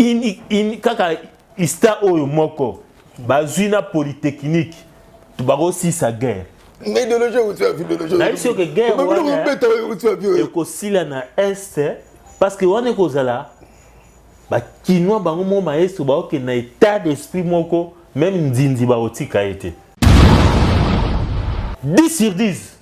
In, kaka ista oyo moko bazwi na polytechnique, bakosisa guerre. Idéologie euti wapi? Idéologie? Nayebi soki guerre wana ekosila na Est, parce que wana ekozala bakinois bango moko maestro baokende na état d'esprit moko, même nzinzi bakotika ye te. 10 sur 10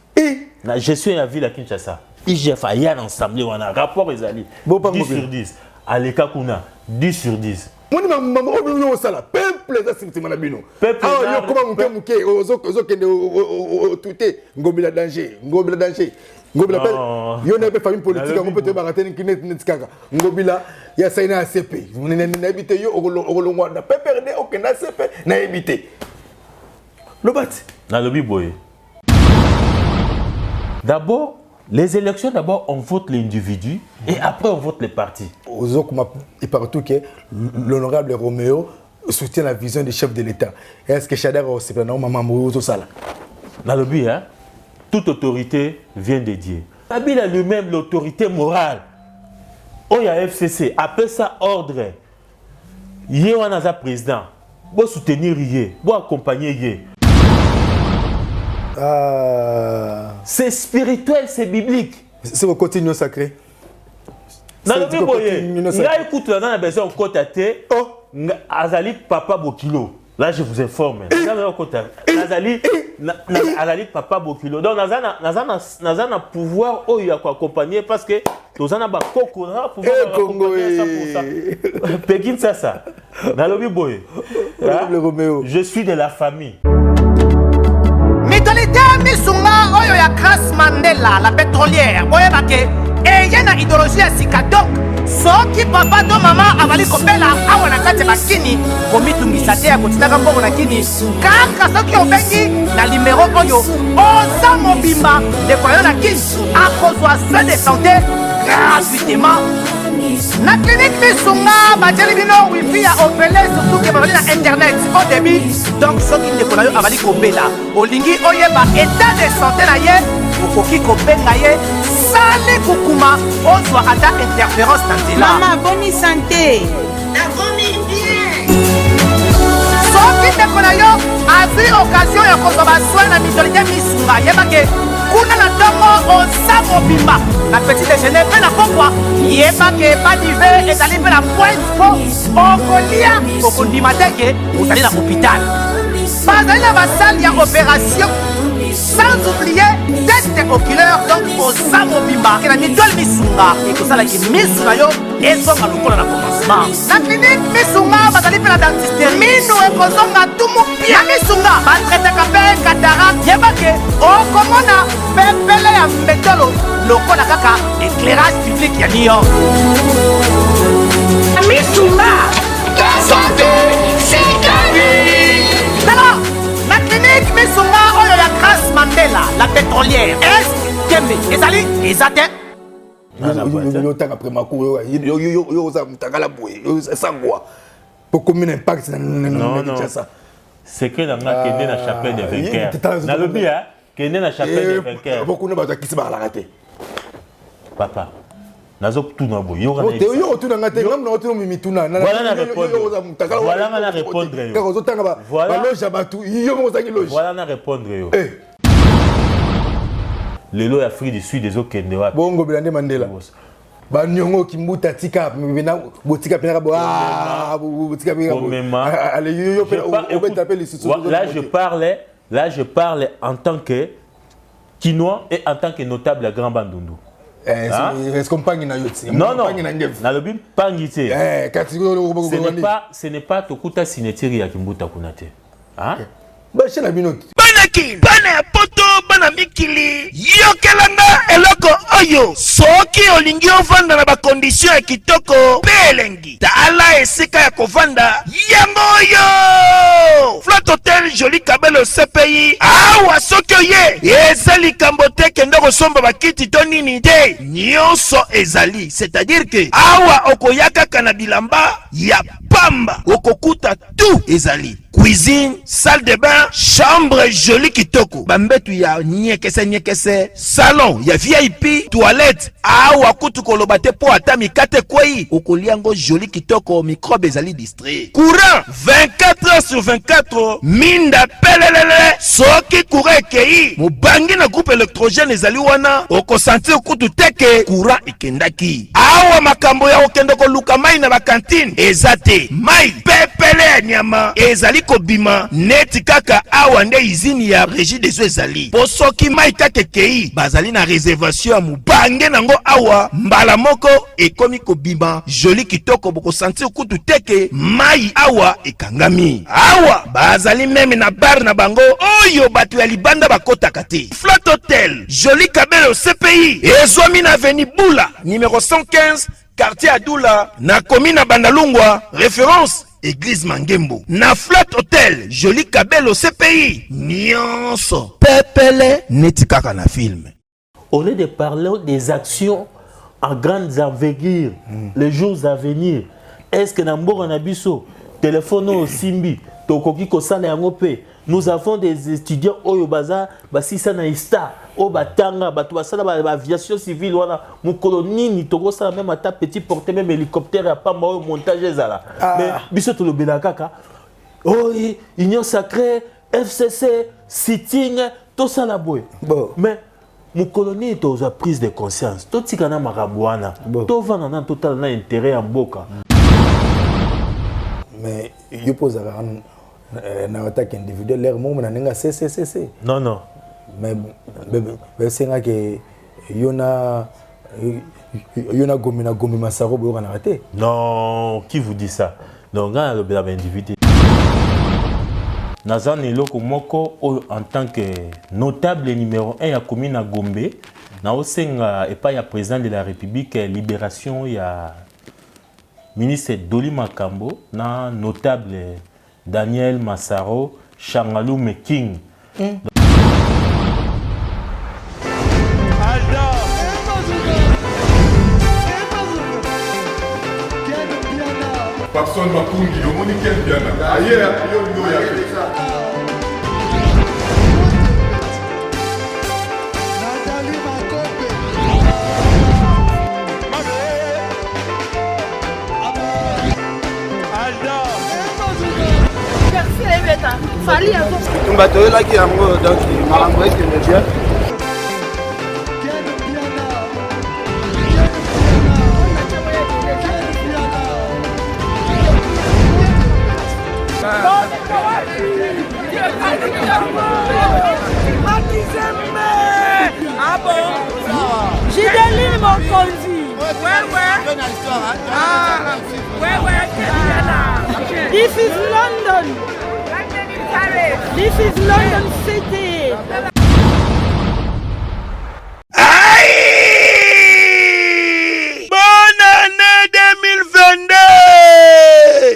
na gestion ya ville ya Kinshasa. IGF aya na ensemble wana, rapport ezali 10 sur 10. Aleka kuna, 10 sur 10. Moni mama oyo bino osala, peuple eza nsima na bino. Awa yo koma moke moke, ozokende otute Ngobila danger, Ngobila danger, Ngobila. Yo na mpe famille politique yango mpe toyebaka te neti kaka Ngobila ya sai na ya CP. Nayebi te, yo okolongwa na PPRD, okenda CP, nayebi te. Loba ti. Nalobi boye: d'abord les élections, d'abord on vote l'individu et après on vote les partis. Ozokoma et partout que l'honorable Roméo soutient la vision du chef de l'État. Est ce que Shadary osepela na mama ozosala? Nalobi, hein, toute autorité vient de Dieu. Kabila lui-même, l'autorité morale oyo ya FCC, apesa ordre. Ye wana aza président, bosoutenir ye, boaccompagner ye. Ah. C'est spirituel, c'est biblique. C'est okoti union sacrée? Nalobi boye, ngai kutu naza na besoin okota te. Azali papa bokilo. Là, je vous informe, azali azali papa bokilo. Donc naza na pouvoir oyo ya koaccompagner, parce que toza na bakoko, naza na pouvoir ya koaccompagner 100%. Pekin sasa, nalobi boye, je suis de la famille. Mutualité Misunga oyo ya Grace Mandela la pétrolière, boyebake eye na idéologie ya sika. Donc soki papa to mama azali kobela awa na kati ya bakini, komitungisa te ya kotindaka mbongo na kini. Kaka soki obengi na nimero oyo, oza mobimba, ndeko na yo na kini akozwa soin de santé gratuitement. Na clinique Misunga batieli bino wifi ya ofele, surtout ke bazali na internet au débit. Donc soki ndeko na yo azali kobela, olingi oyeba état de santé na ye, okoki kobenga ye sali kukuma, ozwa ata interférence na nzela. Mama, boni santé? Nakomi bien. Soki ndeko na yo azwi occasion ya kozwa basoin na mutualité Misunga, yebake kuna na ntongo oza mobimba, na petit déjeuner mpe na pokwa, yebake badive ezali mpe na pointe, mpo okolia, okondima te ke ozali na hôpital. Bazali na basalle ya opération, sans oublier test oculaire. Donc oza mobimba ke na mutuelle Misunga, ekosalaki misu na yo ezonga lokola na commencement. Na clinique Misunga bazali mpe na dentiste, minu ekozonga tumu pia. Na Misunga batraitaka mpe cataracte. Yebake okomona pepele ya mbetolo lokola kaka éclairage public ya New York. Misunga, santé, c'est Tala, na clinique Misunga oyo ya Grace Mandela la pétrolière, est tembe ezali eza te. Yo otanga premacour, yo oza mutakala boye, sangwa po komi na impact na Kinshasa. Secret na nga, kende na chapelle de vainqueur. Nalobi ya kende na chapelle de vainqueur. Po kuna bato akisi bakalaka te. Papa, nazotuna boye. Yo otuna nga te, ngambo na otuna mituna. Voilà, na répondre. Voilà, nga na répondre yo. Kaka ozotanga baloge ya bato, yo moko ozangi loge. Voilà, na répondre yo. Lelo ya Afrique du Sud ezokende wapi? Bongobela nde Mandela baniongo kimbuta tika botika mpenaka, botika. Yo obeta mpe lisusu. Là je parle en tant que Kinois et en tant que notable à Grand Bandundu. Est-ce que mpangi na yo ti? Non, non, nalobi mpangi te. Ce n'est pas tokuta signature ya Kimbuta kuna te. Bashe na bino. Bana Kini, bana ya Poto, bana mikili, yokelanga eloko oyo. Soki olingi ovanda na bacondition ya kitoko mpe elengi, tala esika ya kovanda yango oyo: Flat Hotel Joli Kabelo CPI. Awa soki oye, eza likambo te kende kosomba bakiti to nini te, nyonso ezali. C'est-à-dire ke awa okoya kaka na bilamba ya pamba, okokuta tout ezali. Cuisine, salle de bain, chambre jolie kitoko, bambetu ya nyekese nyekese, salon ya VIP, toilette awa kutu koloba te mpo ata mikate ekwei okolia yango jolie kitoko, microbe ezali distrait. Courant 24 heures sur 24, minda pelelele. Soki courant ekei, mobangi na groupe électrogène ezali wana, okosentir kutu te ke courant ekendaki. Awa makambo ya kokende koluka mai na bakantine eza te. Mai pepele ya nyama ezali kobima neti kaka awa nde izini ya Regideso ezali, mpo soki mai kaka ekei, bazali na reservation ya mobange nango awa mbala moko ekomi kobima joli kitoko, bokosentir kutu te ke mai awa ekangami. Awa bazali meme na bar na bango oyo bato ya libanda bakotaka te. Flat Hotel Joli Kabelo CPI ezwami na avenue Bula numero 115 quartier Adula na commune ya Bandalungwa, référence Église Mangembo. Na Flat Hotel Joli Kabelo CPI nyonso pepele neti kaka na film. Au lieu de parler des actions en grande envergure, les jours à venir, est-ce que na mboka na biso téléphone oyo osimbi tokoki kosala yango mpe? Nous avons des étudiants oyo baza basisa na ISTA, oyo batanga, bato basala ba aviation civile wana. Mokolo nini tokosala même ata petit porte, même hélicoptère ya pamba oyo montage ezala? Mais biso tolobelaka kaka oyo Union sacrée, FCC, sitting, tosala boye. Bon. Mais mokolo nini tozwa prise de conscience, totika na makambo wana, tovanda nanu, totala na intérêt ya mboka? Mais yo mpo ozalaka na attaque individuelle l'air moko na ndenge ya cccc. Non, non. Mais besengaki yo na Gombe, na Gombe Masaro, boyokanaka te? Non, qui vous dit ça? Donc ngai nalobela baindividu. Naza na eloko moko oyo, en tant que notable numéro 1 ya commune ya Gombe, naosenga epai ya président de la République libération ya ministre Doli Makambo na notable Daniel Masaro Changalume King. Papson Makungi, omoni Ken Piana aye yo yo ya te. Bitumba toyelaki yango, donc makambo ekende bien. Gideline Mokonzi. This is London. This is London City. Aïe! Bonne année 2022!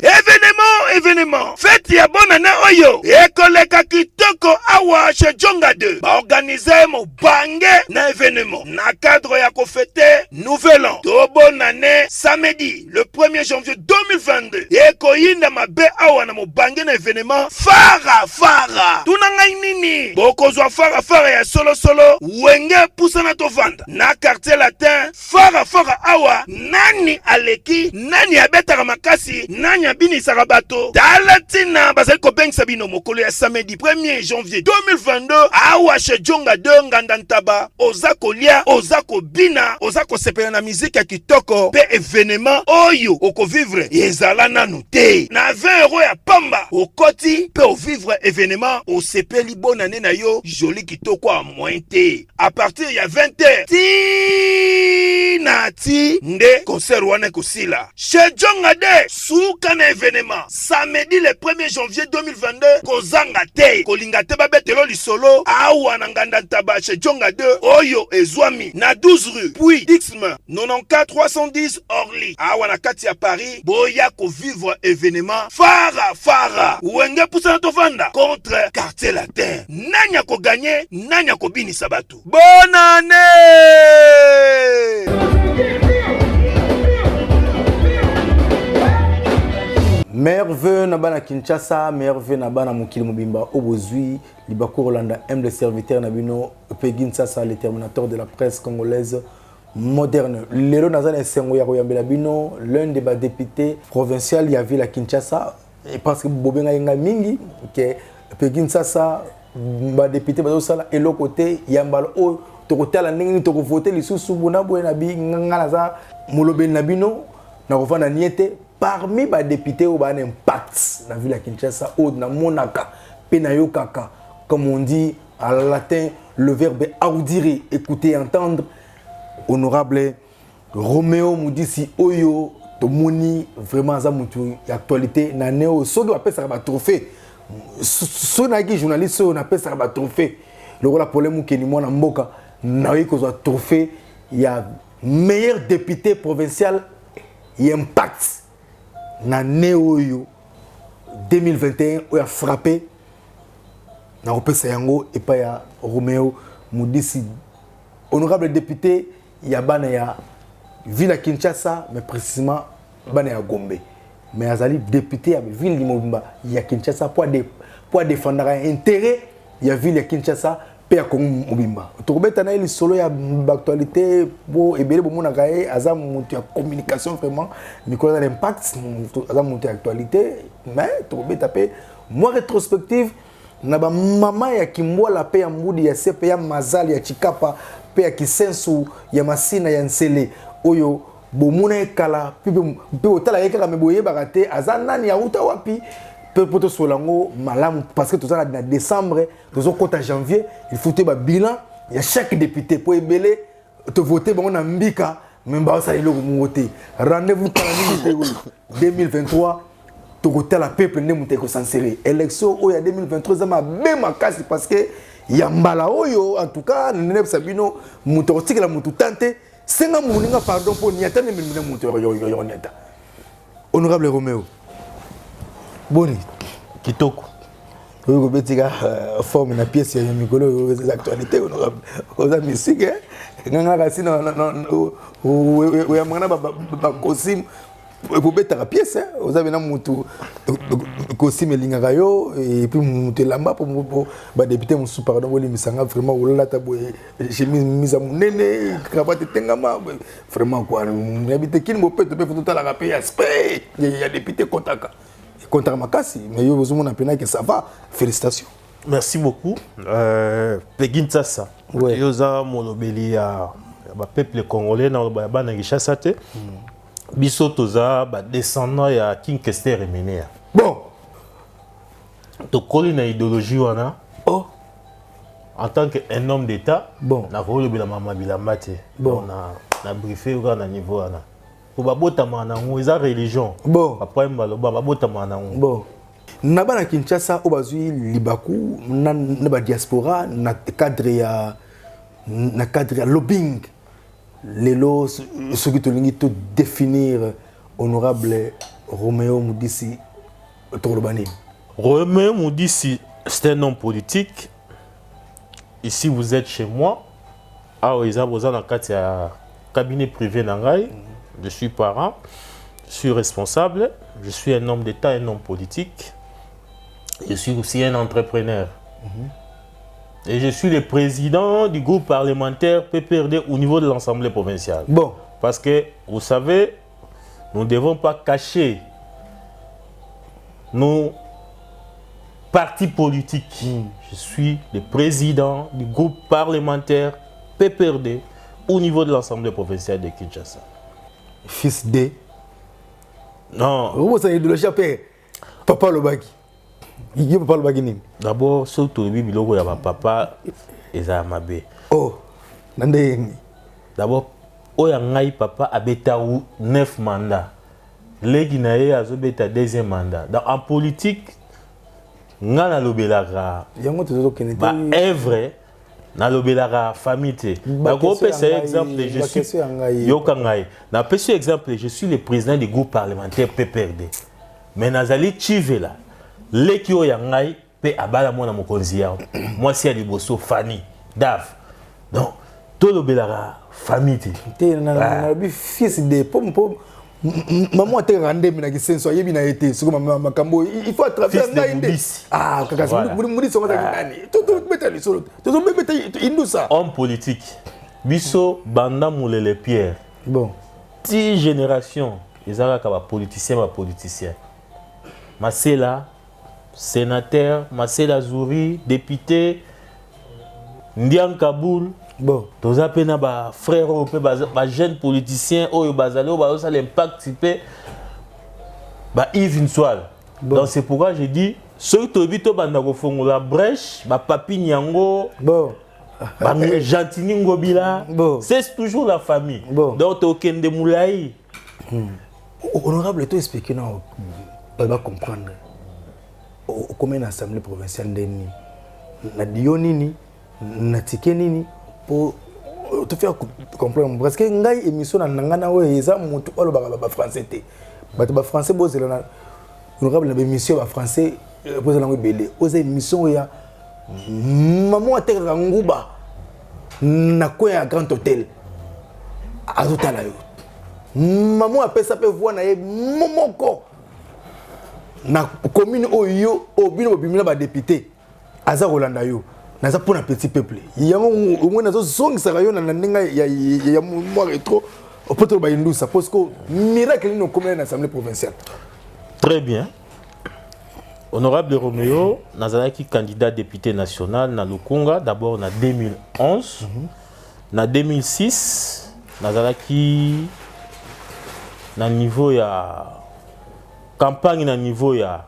Événement, événement! Fête ya bonne année oyo ekoleka kitoko awa chez Jonga 2. Baorganize mobange na événement na cadre ya kofêter Nouvel An to bonne année, samedi le 1er janvier 2022. Ekoyinda mabe awa na mobange na événement fara fara. Tuna ngai nini, bokozwa fara fara ya solosolo. Wenge pusana tovanda na Quartier Latin, fara fara awa. Nani aleki nani, abetaka makasi nani, abinisaka bato? Tala ntina bazali kobengisa bino mokolo ya samedi 1er janvier 2022 awa chez Jonga 2 Nganda Ntaba. Oza kolia, oza kobina, oza kosepela na miziki ya kitoko mpe événement oyo okovivre ezala nanu te. Na 20 euro ya pamba okoti mpe ovivre événement, osepeli bonane na yo joli kitoko ya moyen te. À partir ya 20 heures ti na ti nde concert wana ekosila chez Jonga de suka na événement, samedi le 1er janvier 2022. Kozanga te, kolinga te babetelo lisolo awa na Nganda Ntaba chez Jonga 2 oyo ezwami na 12 rue puis Dixme, 94 310 Orly, awa na kati ya Paris. Boya kovivre événement fara fara, Wenge pusana tovanda contre Quartier Latin. Nani akoganye, nani akobinisa bato? Bonne année! Meilleurs vœux na bana Kinshasa, meilleurs vœux na bana mokili mobimba oyo bozwi libaku kolanda humble serviteur na bino Peggy Nsasa, le terminateur de la presse congolaise moderne. Lelo naza na esengo ya koyambela bino l'un des ba députés provincial ya ville ya Kinshasa et parce que bobengaki ngai mingi ke Peggy Nsasa ba député bazosala eloko te ya mbala oyo tokotala ndenge nini tokovote lisusu bona boye na bi nga naza molobeli na bino nakofanda nie te. Parmi ba députés oyo baa na impact na ville ya Kinshasa oyo namonaka mpe nayokaka, comme on dit en latin le verbe audire, écouter, entendre, honorable Roméo Mudisi oyo tomoni vraiment aza mutu ya actualité na ne oyo. Soki bapesaka ba trophée, soki nayaki journaliste oyo napesaka ba trophée lokola Paulin Mukeni mwana mboka, nayoki kozwa trophée ya meilleur député provincial ya impact na ne oyo 2021 oyo a frappé, nakopesa yango epai ya Roméo Mudisi, honorable député ya bana ya ville ya Kinshasa, mais précisément bana ya Gombe, mais azali député ya ville mobimba ya Kinshasa po adefendaka intérêt ya ville ya Kinshasa mpe ya Kongo mobimba. Tokobeta na ye lisolo ya baactualité po ebele bomonaka ye aza moto ya communication, vraiment mikolo aza na impact, aza moto ya actualité. Mais tokobeta mpe mwa rétrospective na bamama ya Kimbwala mpe ya Mbudi ya Sepe ya Mazali ya Chikapa mpe ya Kisensu ya Masina ya Nsele oyo bomona ye kala mpe botala ye kaka me boyebaka te aza nani, auta wapi, mpe mpo tosola yango malamu parce que toza na décembre, tozokɔta janvier. Il faut toyeba bilan ya chaque député po ebele tovote bango na mbika me baosala eloko moko te. Rendez-vous kala mingi te oyo 2023 tokotala peuple nde moto ekosansere. Élection oyo ya 2023 eza mabe makasi parce que ya mbala oyo, en tout cas nayebisa bino, moto akotikela motu tan te. Senga moninga pardon mpo niata nde mena moto yoniata. Honorable Romeo, boni? Kitoko. Oyo kobetika forme na pièce ya mikolo oyo eza actualité. Honorable, oza mystique nganga kasi oyambaka na bacostume kobetaka pièce. Oza bena mutu costume elingaka yo et puis mutu elamba po badéputé mosusu, pardon, bolimbisanga, vraiment olata boye chemise mise ya monene, cravate etengama, vraiment quoi, nayebi te kini bopeto mpe fo totalaka mpe aspect ya député ekɔtaka ekontaka makasi, mais yo ozomona mpena ke ça va. Félicitations. Merci beaucoup, Peggy Nsasa. Ouais. Yo oza molobeli ya bapeuple congolais na ya bana Kinshasa te. Biso toza badescendant ya King Kester Emeneya. Bon. Tokoli na idéologie wana. Oh. En tant que un homme d'état, bon, nakolobela mama bilamba te. Bon. Na briefe kaka na niveau wana po babotamaka nango, eza religion. Bon. Papa baloba babotamaka nango. Bon, na bana Kinshasa oyo bazwi libaku na badiaspora na cadre ya lobbying lelo, soki tolingi todéfinir honorable Roméo Mudisi, tokoloba nini? Roméo Mudisi, c'est un homme politique. Ici, vous êtes chez moi. Awa eza boza na kati ya cabinet privé na ngai. Je suis parent, je suis responsable, je suis un homme d'état, un homme politique, je suis aussi un entrepreneur et je suis le président du groupe parlementaire PPRD au niveau de l'Assemblée provinciale. Bon. Parce que, vous savez, nous ne devons pas cacher nos partis politiques. Je suis le président du groupe parlementaire PPRD au niveau de l'Assemblée provinciale de Kinshasa. Fils de Non. Obosa idéologie mpe papa alobaki, ye papa alobaki nini? D'abord, soki tolobi biloko ya bapapa ezala mabe. Oh, na ndenge nini? D'abord, oyo ya ngai papa abeta 9 mandat, leki na ye azobeta deuxième mandat. Donc en politique, ngai nalobelaka yango tozokende te. Baœuvre, nalobelaka famille te. Nakopesa ye exemple, je suis, yoka ngai, napesi yo exemple, je suis le président du groupe parlementaire PPRD, mais nazali Chivela, leki oyo ya ngai mpe abala mwana mokonzi ya mwasi ya liboso Fani Dave. Donc tolobelaka famille te. Te, nalobi fils de po Maman atekaka ndembe na kisenso ayebi na ye te siko makambo il faut à travers ngai nde ah kaka mudisi yango azalaki nani tobeta lisolo tozobeta indusa homme politique biso banda mulele pierre bon ti génération eza kaka bapoliticien bapoliticien masela sénateur masela zuri député ndian kaboul bon toza mpe na bafrère oyo mpe bajeune politicien oyo bazali oyo bazosala impact mpe ba Yves Nswal bon. Donc c'est pourquoi je dis soki toyebi tobanda kofongola brèche bapapini yango bon. Gentini Ngobila bon. C'est toujours la famille bon. Donc tokende molai Honorable, to expliquer na ba comprendre okomi na assemblée provinciale nde nini na dio nini na tike nini po to faire comprendre parce que ngai émission na nanga na oyo eza motu oyo alobaka ba français te bato ba français bozela na honorable na baémission ya ba français bozela yango ebele oyo eza émission oyo ya mama atekaka nguba na coin ya grand hôtel azotala yo mama apesa mpe voi na ye moko na commune oyo yo oyo bino bobimi na badepute aza kolanda yo naza mpo na petit peuple yango omoi nazozongisaka yo na ndenge ya mwa retro mpo toloba indusa parce que miracle nini okomela na assemblée provinciale. Très bien. Honorable Romeo, nazalaki candidat député national na Lukunga d'abord na 2011, na 2006 nazalaki na niveau ya campagne na niveau ya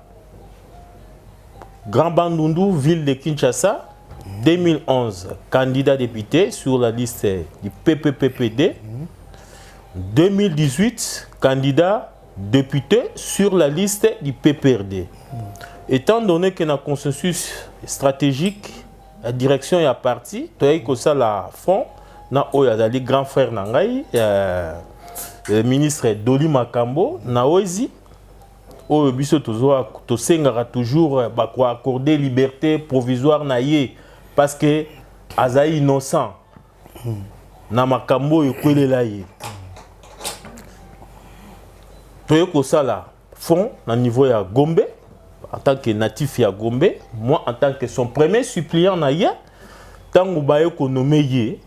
Grand Bandundu, ville de Kinshasa. 2011, candidat député sur la liste du PPPPD. 2018, candidat député sur la liste du PPRD. Étant donné que na consensus stratégique, la direction ya parti, toyaki kosala front na oyo azali grand frère na ngai, ministre Doli Makambo na Oezi, oyo biso tozwa tosengaka toujours bakoaccorde liberté provisoire na ye parce que azali innocent na makambo oyo ekwelela ye. Toye kosala front na niveau ya Gombe en tant que natif ya Gombe, moi en tant que son premier suppliant na ye, ntango baye konome ye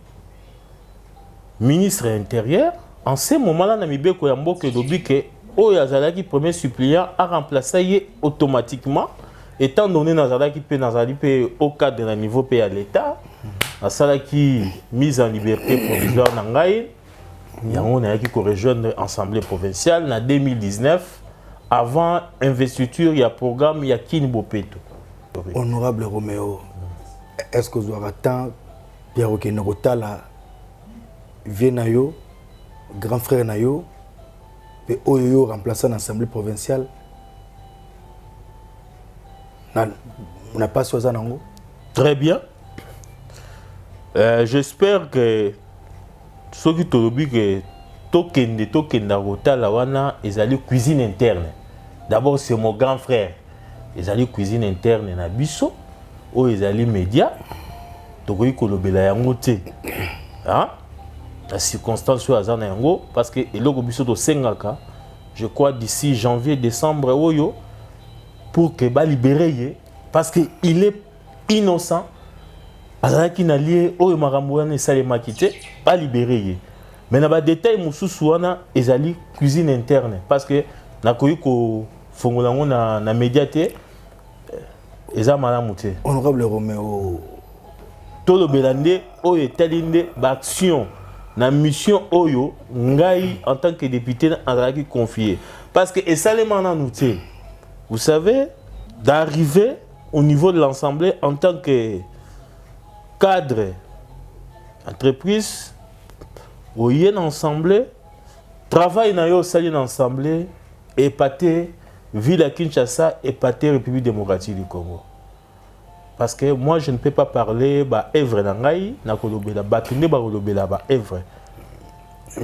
ministre intérieur, en ce moment-là na mibeko ya mboka elobi ke oyo azalaki premier suppliant a remplacé ye automatiquement. Étant donné nazalaki mpe nazali mpe au cadre na niveau mpe ya l'état, nasalaki mise en liberté provisoire na ngai. Yango nayaki korejoindre assemblée provinciale na 2019 avant investiture ya programme ya Kin Bopeto. Honorable Romeo, est-ce que ozwaka temps ya kokende kotala vie na yo, grand frère na yo mpe oyo yo remplaça na assemblée provinciale na mpasi oyo aza nango? Très bien. J'espère que soki tolobi ke tokende tokenda kotala wana ezali cuisine interne. D'abord c'est mon grand frère, ezali cuisine interne na biso oyo ezali média, tokoki kolobela yango te, hein? La circonstance oyo aza na yango, parce que eloko biso tosengaka, je crois d'ici janvier décembre oyo, pour que balibere ye parce que il est innocent, azalaki na lie oyo makambo wana esalemaki te, balibere ye. Mais na badetail mosusu wana ezali cuisine interne, parce que nakoki kofongola yango na média te, eza malamu te. Honorable Romeo, tolobela nde oyo etali nde baaction na mission oyo ngai en tant que député azalaki confié, parce que esalema nanu te. Vous savez, d'arriver au niveau de l'Assemblée en tant que cadre entreprise, oye na assemblée, travail na yo osali na assemblée epate ville ya Kinshasa, epate République démocratique du Congo, parce que moi je ne peux pas parler ba œuvre na ngai, nakolobela bato nde bakolobela ba œuvre.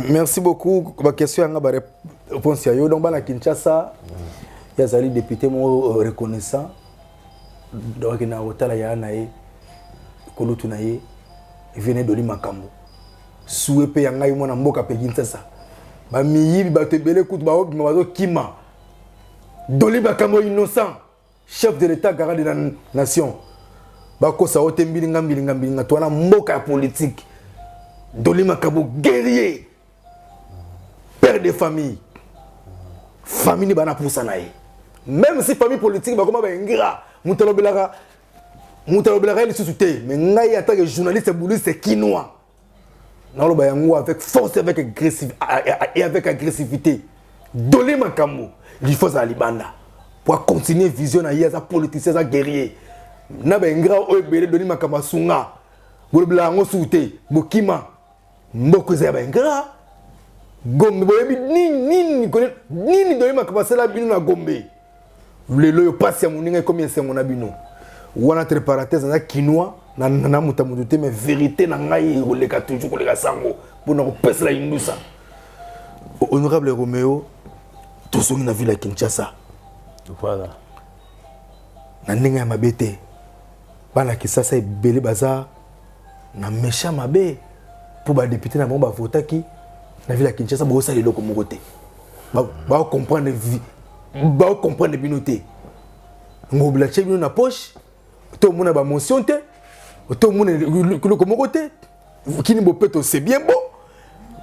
Merci beaucoup. Baquestion yanga, baréponse ya yo. Donc bana Kinshasa, ye azali député moko reconnaissant. Donc akendaka kotala yaya na ye, kolutu na ye vene Doli Makambo, suwe mpe ya ngai mwana mboka mpe Kinshasa. Bamiyibi bato ebele kutu baobima bazokima. Doli Bakambo innocent, chef de l'État garant de la nation. Bakosa yo te mbilinga mbilinga mbilinga to wana mboka ya politique. Doli Makambo guerrier, père de famille. Famille ni bana pusa na ye. Même si famille politique bakoma ba ingrat, moto alobelaka moto alobelaka ye lisusu te, mais ngai en tant que journaliste bouliste kinois naloba yango avec force avec agressif, et avec agressivité. Dole Makambo il faut azala libanda po acontinue vision na ye, aza politicien, aza guerrier na baingrat oyo ebele. Doli Makambo asunga bolobela yango suku te, bokima mboko eza ya baingrat. Gombe boyebi nini nini nini Doli Makambo asala bino na Gombe? Lelo oyo pasi ya moninga ekomi esengo na bino wana. Entre parenthèse, naza kinois na na moto ya moto te, mais vérité na ngai ekoleka toujours koleka sango mpona kopesela indusa. Honorable Romeo, tozongi na ville ya Kinshasa. Voilà. Na ndenge ya mabe te, bana Kisasa ebele baza na méchant mabe mpo badéputé na bango bavotaki na ville ya Kinshasa bosala eloko moko te. Baocomprendre, baocomprendre bino te. Ngobila tie bino na poche, tomona bamotion te, tomona eloko moko te. Kini bopeto, c'est bien beau,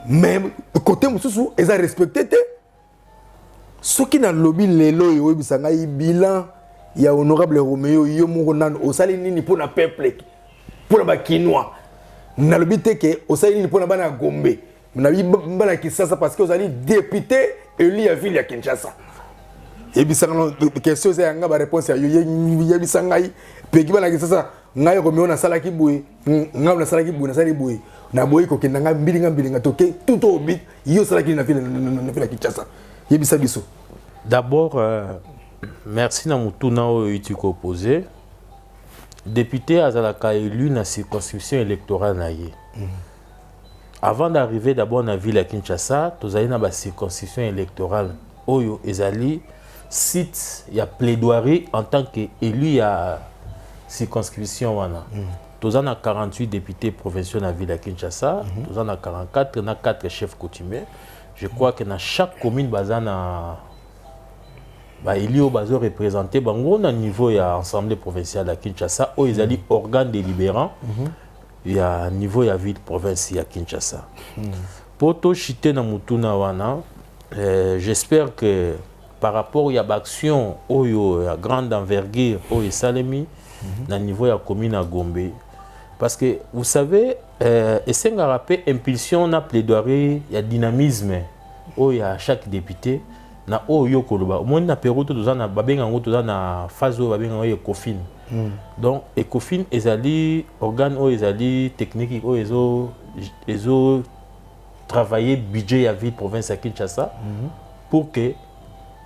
mais côté mosusu eza respecté te. Soki nalobi lelo oyo, oyebisa ngai bilan ya honorable Romeo, yo moko nano osali nini mpona peuple, mpona bakinois? Nalobi te ke osali nini mpona bana ya Gombe, nabi bana Kisasa, parce que ozali député élu ya ville ya Kinshasa. Yebisanga question eza yanga, baréponse ya yo. Yebisa ngai peki bana Kisasa, ngai Romeo nasalaki boye, ngai nasalaki boye, nasali boye, naboyi kokenda ngai mbilinga mbilinga, toke tout obi. Yo osalaki na ville ya Kinshasa? Yebisa biso. D'abord, merci na motuna oyo euti kopose. Député azalaka élu na circonscription électorale na ye. Avant d'arriver d'abord na ville ya Kinshasa, tozali na bacirconscription électorale oyo ezali site ya plaidoirie en tant que élu ya circonscription wana. Toza na 48 députés provinciaux na ville ya Kinshasa. Toza na 44 na 4 chefs coutumiers. Je crois que na chaque commune baza na baélu oyo bazoreprésente bango na niveau ya assemblée provinciale ya Kinshasa, oyo ezali organe délibérant ya niveau ya ville province ya Kinshasa. Mpo toshite na motuna wana, j'espère que par rapport ya baaction oyo ya grande envergure oyo esalemi na niveau ya commune ya Gombe, parce que vous savez, esengaka mpe impulsion na plaidoirie ya dynamisme oyo ya chaque député na oyo yo koloba. Omoni, na période toza na, babenga yango, toza na phase oyo babenga yango Ecofin. Donc Ecofin ezali organe oyo ezali technique oyo ezo travailler budget ya ville province ya Kinshasa pour que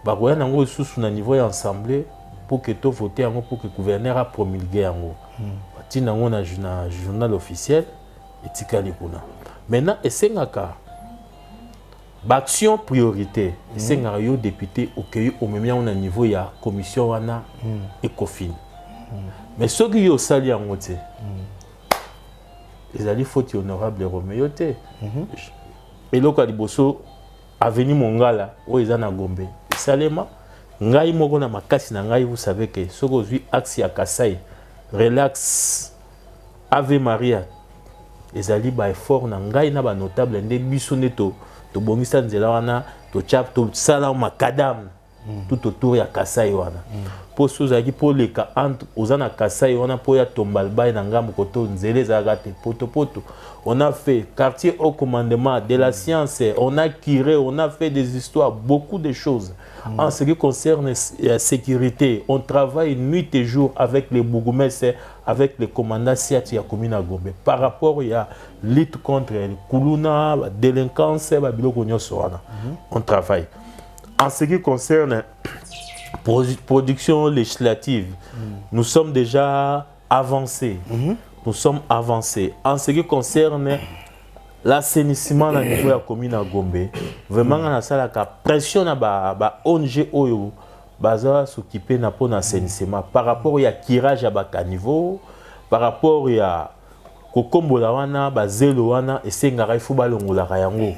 bakoya nango lisusu na niveau ya assemblée pour que tovote yango, pour que gouverneur apromulgue yango, batinda yango na journal officiel, etikali kuna. Maintenant esengaka baaction priorité, esengaka yo député okei, omemi yango na niveau ya commission wana Ecofin. Mais soki yo osali yango te, ezali faute ya honorable Romeo te. Eloko ya liboso, avenue Mongala oyo eza na Gombe, esalema ngai moko na makasi na ngai. Vous savez que soki ozwi axe ya Kasai, Relax, Ave Maria, ezali baeffort na ngai na banotable nde biso nde tobongisa nzela wana, totya, tosala macadam tout autour ya Kasai wana, mpo so ozalaki mpo oleka entre oza na Kasai wana mpo ya Tombalbaye na ngambo koto, nzela ezalaka te, potopoto. On a fait quartier au commandement de la science, on a curé, on a fait des histoires, beaucoup de choses. En ce qui concerne la sécurité, on travaille nuit et jour avec les bourgmestres, avec les commandants Siat ya commune ya Gombe, par rapport ya lutte contre kuluna, délinquance, babiloko nyonso wana, on travaille. En ce qui concerne production législative, nous sommes déjà avancés. Nous sommes avancés. En ce qui concerne l'assainissement na niveau ya commune ya Gombe, vraiment nga nasalaka pression na ba ONG oyo baza s'occuper na mpona assainissement, par rapport ya curage ya bacaniveau, par rapport ya kokombola wana bazelo wana, esengaka ifo balongolaka yango.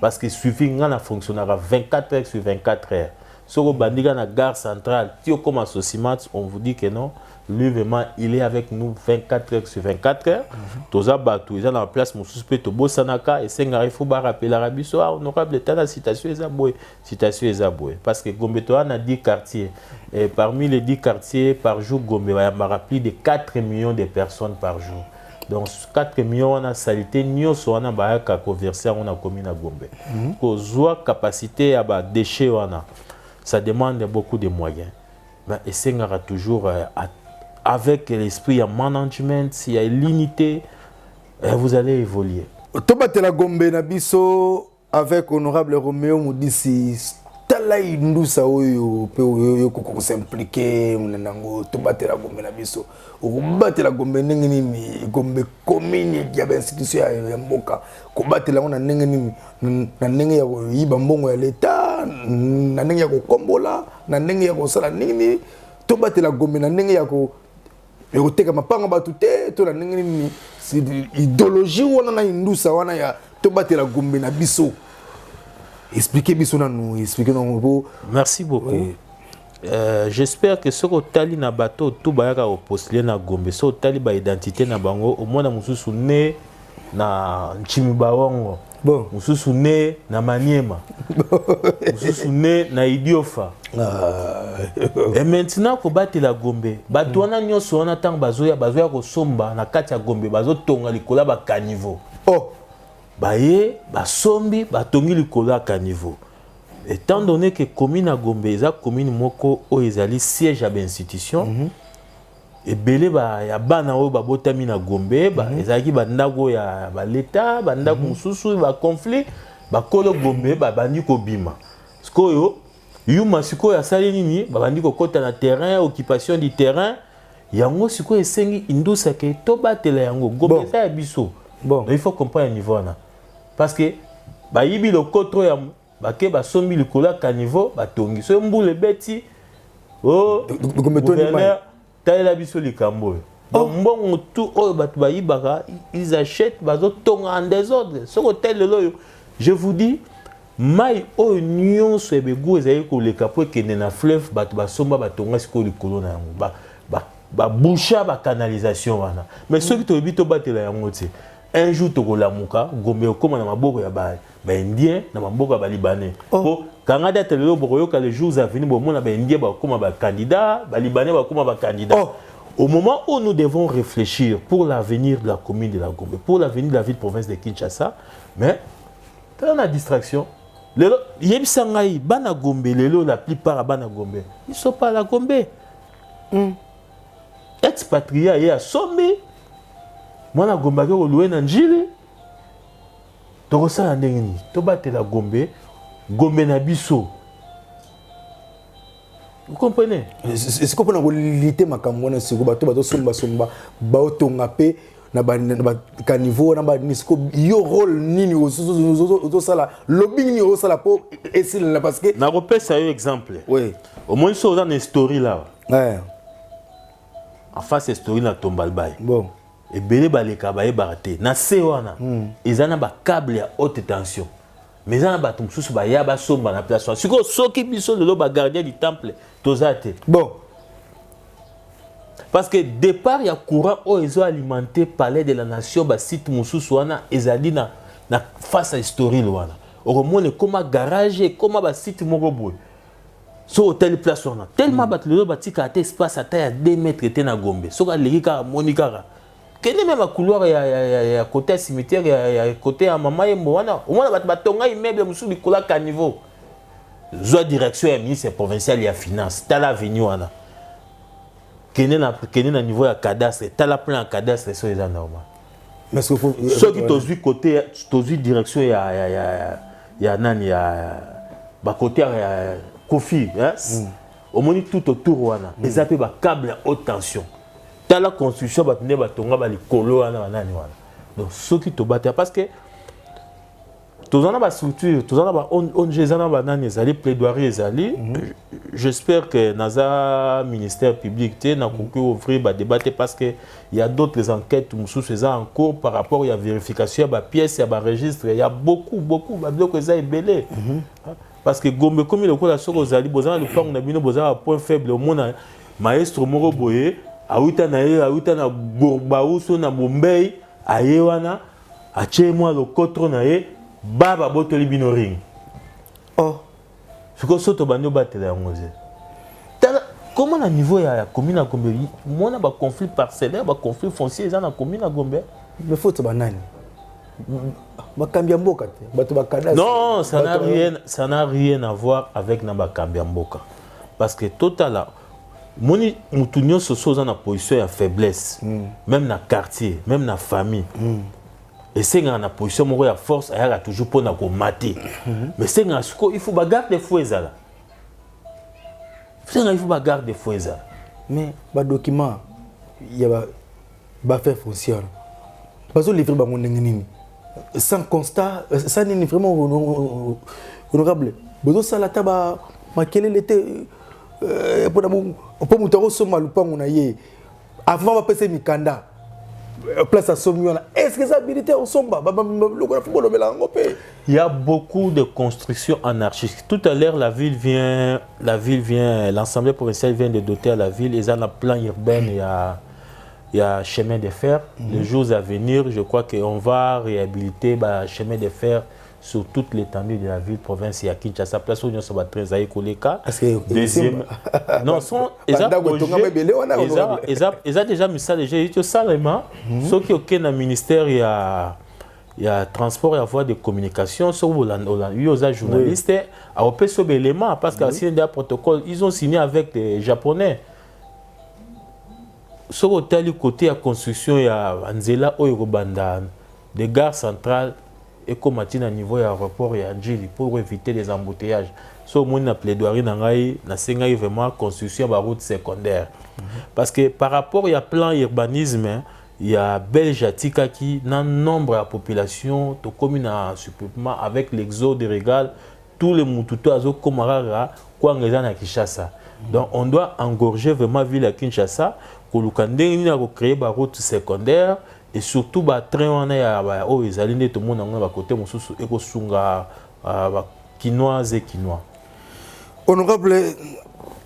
Parce que suivi nga na fonctionnaka 24 heures sur 24 heures. Soki obandi kaka na gare centrale ti okoma Socimat, on vous dit que non, lui vraiment il est avec nous 24 heures sur 24 heures. Toza bato eza na place mosusu mpe tobosanaka, esengaka il faut barappelaka biso: ah, honorable, tala citation eza boye, citation eza boye. Parce que Gombe toza na 10 quartiers et parmi les 10 quartiers, par jour Gombe bayambaka plus de 4 millions de personnes par jour. Donc 4 millions wana, saleté nyonso wana bayaka koverser yango na commune ya Gombe. Kozwa capacité ya badéchet wana, ça demande beaucoup de moyens, mais esengaka toujours avec l'esprit ya management, ya l'unité, vous allez évoluer. Tobatela Gombe na biso avec honorable Roméo Mudisi. Tala indusa oyo mpe oyo okoka kos'impliquer nango. Tobatela Gombe na biso. Okobatela Gombe ndenge nini? Gombe commune ya bainstitution ya mboka, kobatela yango na ndenge nini? Na ndenge ya koyiba mbongo ya leta, na ndenge ya kokombola, na ndenge ya kosala nini? Tobatela Gombe na ndenge ya koteka mapanga bato te, to na ndenge nini? Idéologie wana na indusa wana ya tobatela Gombe na biso, expliquer biso nanu, expliquer nanu po. Merci beaucoup, oui. J'espère que soki otali na bato tu bayaka kopostuler na Gombe, soki otali baidentité na bango, omona mosusu ne na Nchimi Bawongo, bon. Mosusu ne na Maniema, mosusu ne na Idiofa. Et maintenant kobatela Gombe, bato wana nyonso wana, ntango bazoya, bazoya kosomba na kati ya Gombe, bazotonga likolo ya bacaniveau. Oh. Baye basombi, batongi likolo ya caniveau. Étant donné que commune ya Gombe eza commune moko oyo ezali siège ya bainstitution ebele ya bana oyo babotami na Gombe, ezalaki bandako ya baleta, bandako mosusu, baconflit, bakolo Gombe babandi kobima. Sikoyo yuma sikoyo asali nini? Babandi kokɔta na terrain, occupation du terrain. Yango sikoyo esengi indusake tobatela yango. Gombe eza ya biso. Bon. Donc il faut comprendre niveau wana, parce que bayibi lokoto ya bake, basombi likolo ya caniveau, batongi. Soki mbula ebeti o gouverneur talela biso likambo oyo. Donc mbongo tu oyo bato bayibaka, ils achètent, bazotonga en désordre. Soki otali lelo oyo, je vous dis, mai oyo nyonso ebegu ezali koleka mpo ekende na fleuve, bato basomba, batonga sikoyo likolo na yango, baboucha bacanalisation wana. Mais soki toyebi tobatela yango te, un jour tokolamuka, Gombe ekóma na maboko ya baindien, na maboko ya balibanais. Po kanga date, lelo bokoyoka, les jours à venir, bomona baindien bakóma bacandidat, balibanais bakóma bacandidat. Au moment où nous devons réfléchir pour l'avenir de la commune de la Gombe, pour l'avenir de la ville province de Kinshasa, mais tala na distraction. Lelo yebisa ngai, bana Gombe lelo, la plupart ya bana Gombe, ils sont pas à la Gombe. Expatrié ye asombi, mwana Gombe ake kolouer na Njili. Tokosala ndenge nini tobatela Gombe, Gombe na biso? Vous comprenez? Sikoyo mpona kolutter makambo wana, sikoyo bato bazosombasomba, baotonga mpe na bacaniveau wana, banini, sikoyo yo rôle nini ozosala, lobi nini ozosala mpo esilela? Parce que Nakopesa yo exemple. Oui. Omoni so oza na story lawa, en face story na Tombalbaye, bon. Ebele baleka bayebaka te, na se wana eza na bacable ya haute tension, mais eza na bato mosusu baya basomba na place wana. Sikoyo soki biso lelo bagardien du temple toza te, bon. Parce que départ ya courant oyo ezoalimenter Palais de la Nation, basite mosusu wana ezali na face ya historile wana, okomona ekóma garage, ekóma basite moko boye. So otali place wana, tellement bato lelo batikaka te espace ata ya 2 mètre te na Gombe. Soki aleki kaka, amoni kaka, kende même couloir ya côté ya cimetière, ya côté ya Mama Yembo wana, omona bato batonga immeuble mosusu likolo ya caniveau. Zwa direction ya ministre provincial ya finance, tala avenue wana, kende na niveau ya cadastre, tala plan ya cadastre so eza normal. Soki tozwi côté, tozwi direction ya nani, ya bakote ya Kofi, hein? Omoni tout autour wana eza mpe bacable ya haute tension. Tala construction, bato nde batonga balikolo wana, banani wana. Donc soki tobatela, parce que toza na bastructure, toza na ba ONG, eza na banani, ezali plaidoirie, ezali. J'espère que naza ministère public te, nakoki ouvrir ba débat te parce que il y a d'autres enquêtes mosusu eza en cours par rapport ya vérification ya ba pièces, ya ba registres. Il y a beaucoup, beaucoup ba biloko eza ebele. Parce que Gombe ekomi lokola soki ozali boza na lupango na bino, boza ba point faible, omona maestro moko boye awuta na ye, awuta na Bauso na Bombay, aye wana atie mwa lokotro na ye, ba babotoli bino ring. Oh. Sikoyo so tobandi obatela yango te. Tala comment na niveau ya commune ya Gombe, mona ba conflit parcellaire, ba conflit foncier eza na commune ya Gombe. Mais faut ba nani? Bakambi ya mboka te, bato ba cadastre. Non, ça n'a rien, ça n'a rien à voir avec na bakambi ya mboka. Parce que totala moni mutu nyonso so oza na position ya faiblesse, même na quartier, même na famille. Esengaka na position moko ya force ayaka toujours mpona komate. Mais esengaka sikoyo il faut ba garde fou ezala. Esengaka il faut ba garde fou ezala. Mais ba document ya ba affaire foncière bazo livrer bango ndenge nini? Sans constat, sans nini vraiment honorable. Bozosala ata ba makelele te mpona mpo moto akosomba lupango na ye avant bapesa mikanda place asombi wana, est-ce que eza habilité osomba biloko na fo bolobela yango mpe? Il y a beaucoup de constructions anarchistes. Tout à l'heure, la ville vient, l'Assemblée provinciale vient de doter à la ville, ils ont un plan urbain, il y a chemin de fer. Les jours à venir, je crois qu'on va réhabiliter bah, chemin de fer sur toute l'étendue de la ville, province, il y a Kinshasa, place où nous sommes très à Koleka. Parce que Deuxième, non, sont, ils ont projet, ils ont déjà mis ça déjà, ils ont ça, ceux qui ont au ministère, il y a transport, il y a voie de communication, sur vous êtes journaliste, à opérer élément parce que signé un protocole, ils ont signé avec les Japonais. Soki otali côté ya construction ya nzela oyo kobanda de gare centrale ekóma ti na niveau ya aéroport ya Njili pour éviter les embouteillages, so omoni na plaidoirie na ngai, nasengaki vraiment construction ya baroute secondaire, parce que par rapport ya plan urbanisme ya Belge atikaki na nombre ya population, tokómi na supplément avec l'exode rural. Tous les mutu to azokóma kaka kwanga eza na Kinshasa. Donc on doit engorger vraiment ville ya Kinshasa, koluka ndenge nini ya kocréer baroute secondaire et surtout batrain wana ya oyo ezali nde tomona yango na bakote mosusu ekosunga bakinoise et Kinois. Honorable,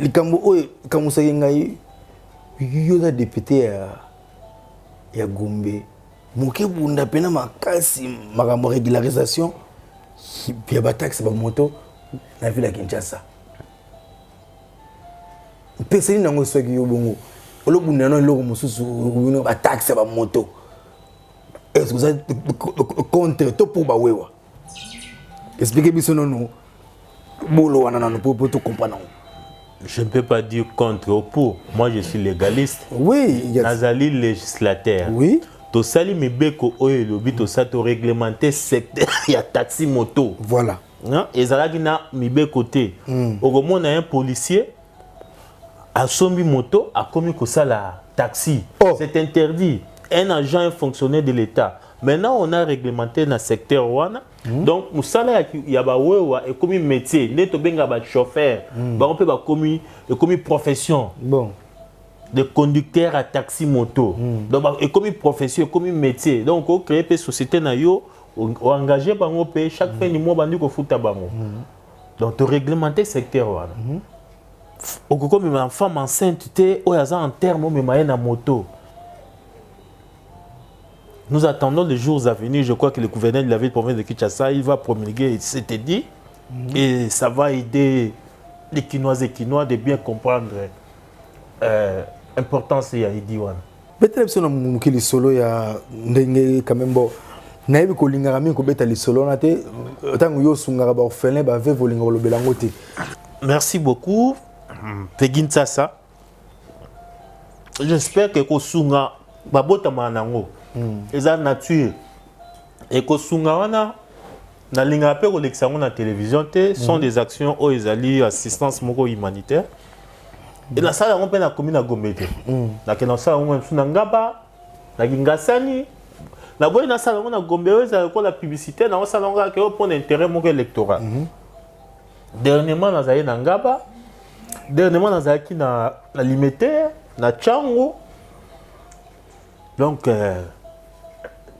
likambo oyo ekamusaki ngai, yo oza député ya Gombe, moke bunda mpena makasi makambo ya régularisation ya bataxe bamoto na ville ya Kinshasa. Mpeseli nango soki yo bongo olobunda no eloko mosusu, bataxe ya bamoto, est-ce que oza contre to pour bawewa? Explique biso nono bolo wana nano po tocomprendre yango. Je ne peux pas dire contre ou pour. Moi, je suis légaliste. Nazali législateur. Tosali mibeko oyo elobi tosali toréglementer secteur ya taxi moto. Ezalaki na mibeko te. Okomona un policier asombi moto, akomi kosala taxi. C'est interdit. Un agent, un fonctionnaire de l'État. Maintenant, on a réglementé na secteur wana. Donc mosala ya bawewa ekomi métier, nde tobenga bachauffeur, bango mpe bakomi, ekomi profession de conducteur à taxi moto. Donc ekomi profession, ekomi métier. Donc ocréer mpe société na yo, oengage bango mpe chaque fin du mois bandi kofuta bango. Donc toréglementer secteur wana. Okoki komema femme enceinte te oyo aza en terme, omema ye na moto. Nous attendons les jours à venir. Je crois que le gouverneur de la ville province de Kinshasa, il va promulguer cet édit. Et ça va aider les Kinoises et Kinois de bien comprendre l'importance ya édit wana. Betela biso na moke lisolo ya ndenge quand même bo nayebi kolingaka mingi kobeta lisolo wana te, ntango yo osungaka baorphelin, baveuve, olingaka kolobela yango te. Merci beaucoup, Peggy Nsasa. J'espère que kosunga babotamaka nango eza nature. Ekosunga wana, nalingaka mpe kolekisa yango na télévision te. Sont des actions oyo ezali assistance moko humanitaire e nasala yango mpe nakomi na Gombe te. Nakende kosala yango mosusu na Ngaba, na Kingasani. Naboyi nasala yango na Gombe oyo ezala lokola publicité. Naosala yango kaka oyo mpona intérêt moko électoral. Dernièrement, nazali na Ngaba. Dernièrement nazalaki na, na Limete, na Tshangu. Donc euh,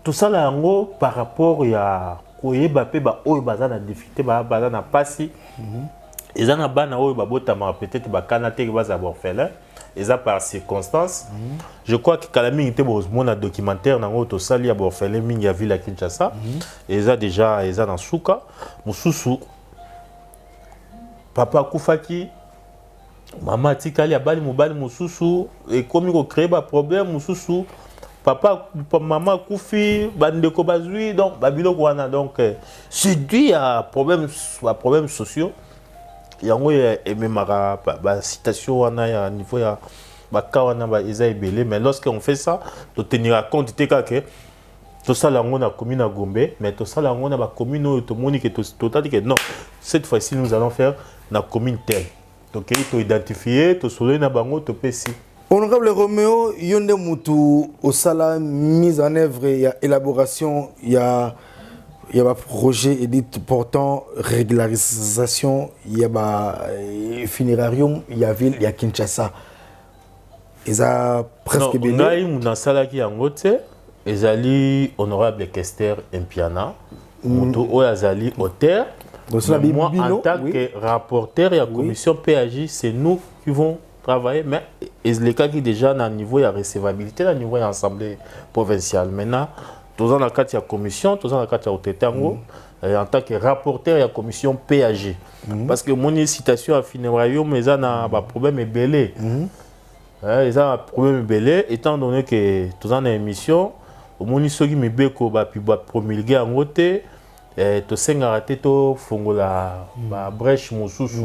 tosala yango par rapport ya koyeba mpe baoyo baza na difficulté, baza na mpasi. Eza na bana oyo babotamaka peut-être bakana te baza baorphelin, eza par circonstance. Je crois que kala mingi te bozomona documentaire nango tosali ya baorphelin mingi ya ville ya Kinshasa. Eza déjà, eza na suka. Mosusu papa akufaki, mama atikali, abali mobali mosusu, ekomi kocréer baproblème. Mosusu papa, mama akufi, bandeko bazwi. Donc babiloko wana, donc c'est dû à problème, baproblème sociaux. Yango ememaka bacitation wana ya niveau ya baka wana, eza ebele. Mais lorsque on fait ça, totenira compte te kaka tosala yango na commune ya Gombe, mais tosala yango na bacommune oyo tomoni ke totali ke non, cette fois-ci nous allons faire na commune telle. Tokei, toidentifie, tosololi na bango, topesi. Honorable Romeo, yo nde mutu osala mise en œuvre ya élaboration ya baprojet édit portant régularisation ya bafunérarium ya ville ya Kinshasa. Eza presque ebele. Ngai nasalaki yango te, ezali honorable Kester Mpiana, moto oyo azali auteur. Moi, en tant que rapporteur ya commission PAJ, c'est nous qui vont travailler, mais elekaki déjà na niveau ya recevabilité, na niveau ya assemblée provinciale. Maintenant toza na kati ya commission, toza na kati ya kotete yango en tant que rapporteur ya commission PAG, parce que omoni citation ya funérarium eza na baproblème ebele. Eza na problème ebele, étant donné que toza na émission. Omoni, soki mibeko bapromulgue yango te, tosengaka te tofongola babrèche mosusu.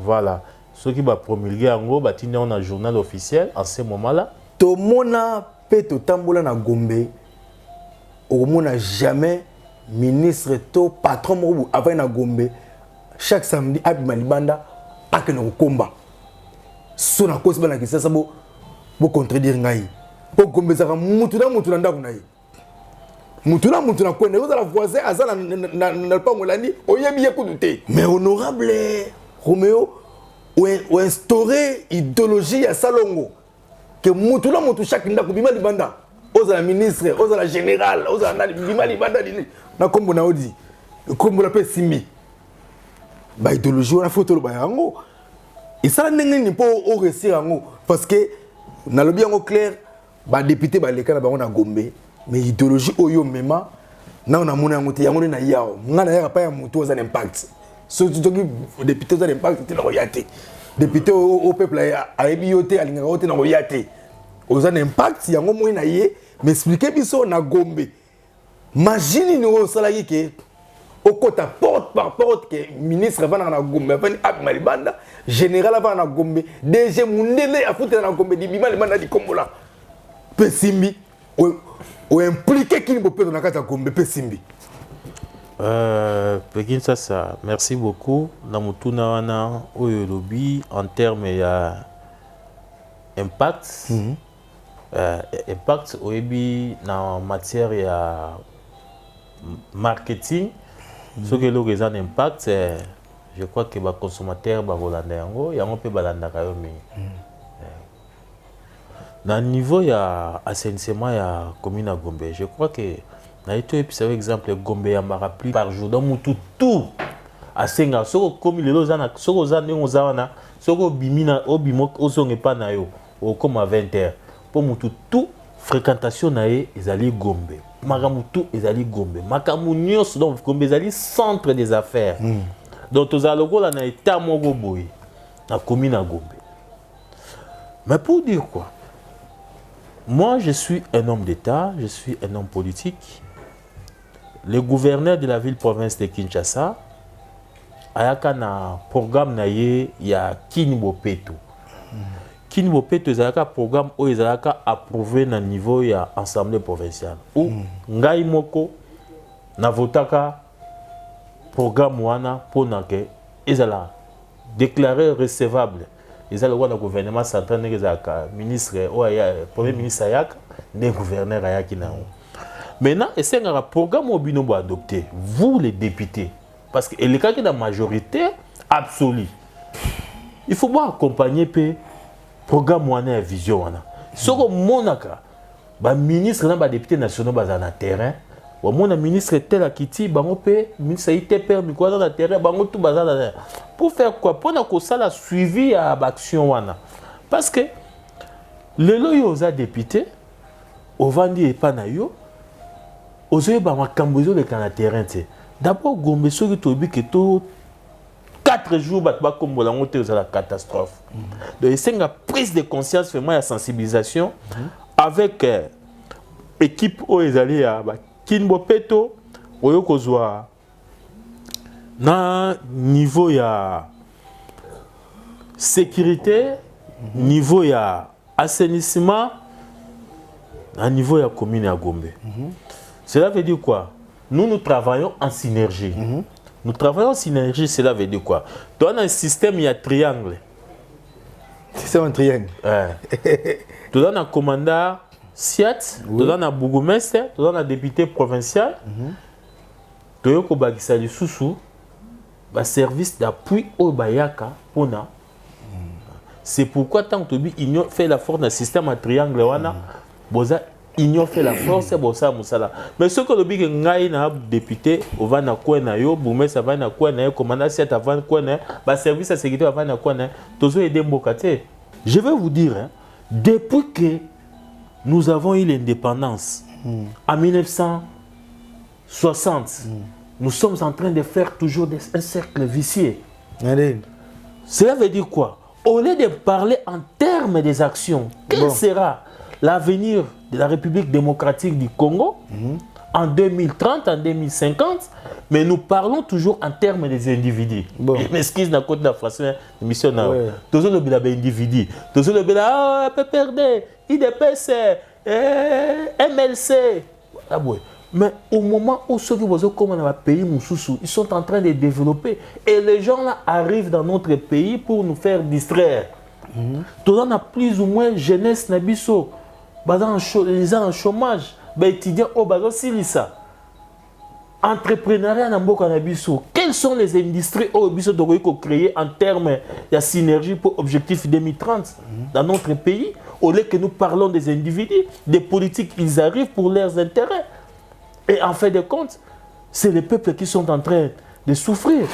Voilà, soki bapromulgue yango, batindi yango na journal officiel, en ce moment là Tomona mpe totambola na Gombe, okomona jamais ministre to patron moko boye avandi na Gombe, chaque samedi abima libanda akende kokomba. So nakosi, bana Kinshasa bocontredire ngai, mpo Gombe ezalaka mutu na mutu na ndako na ye, mutu na mutu na kwenda. Ozala voisin aza na lopango elandi, oyebi ye kutu te. Mais honorable Romeo, oinstaure idéologie ya salongo ke mutu na mutu, chaque ndako, bima libanda, ozala ministre, ozala général, ozala nani, bima libanda nini na nkombo na odi nkombola mpe esimbi. Baidéologie wana, fo toloba yango, esala ndenge nini mpo oréussir yango? Parce que nalobi yango clair, badéputé baleka na bango na Gombe, mais idéologie oyo omema nao, namoni yango te. Yango nde na yawo ngai nayaka pa ya motu oza na impact. Soki député oza na impact te, nakoya te. Député au peuple ayebi yo te, alingaka yo te, nakoya te. Oza na impact, yango moi na ye. Mais explique biso, na Gombe, magie nini oyo osalaki ke okota porte par porte, ke ministre avandaka na Gombe avandi, abima libanda, général avanda na Gombe, DG mundele afutela na Gombe, dibima libanda, likombola mpe simbi, oimplike kini bopeto na kati ya Gombe mpe simbi? Pekin Sasa, merci beaucoup na motuna wana oyo elobi en terme ya impact. Impact, oyebi, na matière ya marketing, soki eloko eza na impact, je crois que baconsommateur bakolanda yango, yango mpe balandaka yo mingi. Na niveau ya assainissement ya commune ya Gombe, je crois que naye toyebisa yo exemple, Gombe eyambaka plus par jour. Donc mutu tout asengaka. Soki okomi lelo, oza na, soki oza ndenge oza wana, soki obimi na obima, ozonga epa na yo, okóma 20 heures, mpo mutu tout fréquentation na ye ezali Gombe, makambo tout ezali Gombe, makambo nyonso. Donc Gombe ezali centre des affaires. Donc tozala lokola na état moko boye na commune ya Gombe. Mais pour dire quoi, moi je suis un homme d'état, je suis un homme politique. Le gouverneur de la ville province de Kinshasa ayaka na programme na ye ya Kin Bopeto. Kin Bopeto ezalaka programme oyo ezalaka approuvé na niveau ya assemblée provinciale, ou ngai moko navotaka programme wana mpona ke ezala déclaré recevable. Eza lokola na gouvernement central, ndenge ezalaka ministre oyo, premier ministre ayaka, nde gouverneur ayaki na yango. Maintenant esengaka programme oyo bino boadopte, vous les députés, parce que elekaki na majorité absolue. Il faut boaccompagner mpe programme wana ya vision wana. Soki omonaka baministre na badepute nationaux bazala na terrain, wamona ministre tel akiti bango mpe ministre ya ITPR mikolo aza na terrain, bango tout baza na pour faire quoi? Mpona kosala suivi ya baaction wana. Parce que lelo oyo oza député, ovandi epa na yo, ozoyeba makambo ezoleka na terrain te. D'abord Gombe, soki toyebi ke to 4 jours bato bakombola yango te, ezala catastrophe. Donc esenga prise de conscience vraiment ya sensibilisation avec équipe oyo ezali ya bakin bopeto, oyo kozwa na niveau ya sécurité, niveau ya assainissement, na niveau ya commune ya Gombe. Cela veut dire quoi? Nous, nous travaillons en synergie. Nous travaillons en synergie, cela veut dire quoi? Toi, on a un système, il y a triangle. Système en triangle. Ouais. Tu as un commandant SIAT, tu as un bourgmestre, tu as un député provincial. Tu as kobakisa lisusu ba service d'appui oyo bayaka mpona. C'est pourquoi tant que tobi union fait la force na système ya triangle wana, boza union fait la force, bosala mosala. Mais soki olobi ke ngai na député ovandi na coin na yo, bourgmestre avandi na coin na ye, commandant SIAT avandi coin na ye, baservice ya sécurité bavandi na coin na ye, tozoaider mboka te. Je vais vous dire, hein, depuis que nous avons eu l'indépendance en 1960, nous sommes en train de faire toujours un cercle vicieux. Allez. Cela veut dire quoi? Au lieu de parler en termes des actions, quel sera l'avenir de la République démocratique du Congo en 2030, en 2050, mais nous parlons toujours en termes des individus. Je m'excuse d'un côté de la français, émission na. Toujours le bilan individu. Toujours le bilan ah, PPRD, UDPS, MLC. Ah, ouais. Mais au moment où ceux qui vont comme dans le pays mosusu, ils sont en train de développer et les gens là arrivent dans notre pays pour nous faire distraire. Tout on a plus ou moins jeunesse na biso, baza en les en chômage, ba étudiants oyo bazosilisa. Entrepreneuriat na mboka na biso, quelles sont les industries oyo biso tokoki kocréer en termes ya synergie pour objectif 2030 dans notre pays? Au lieu que nous parlons des individus, des politiques, ils arrivent pour leurs intérêts. Et en fait de compte, c'est les peuples qui sont en train de souffrir.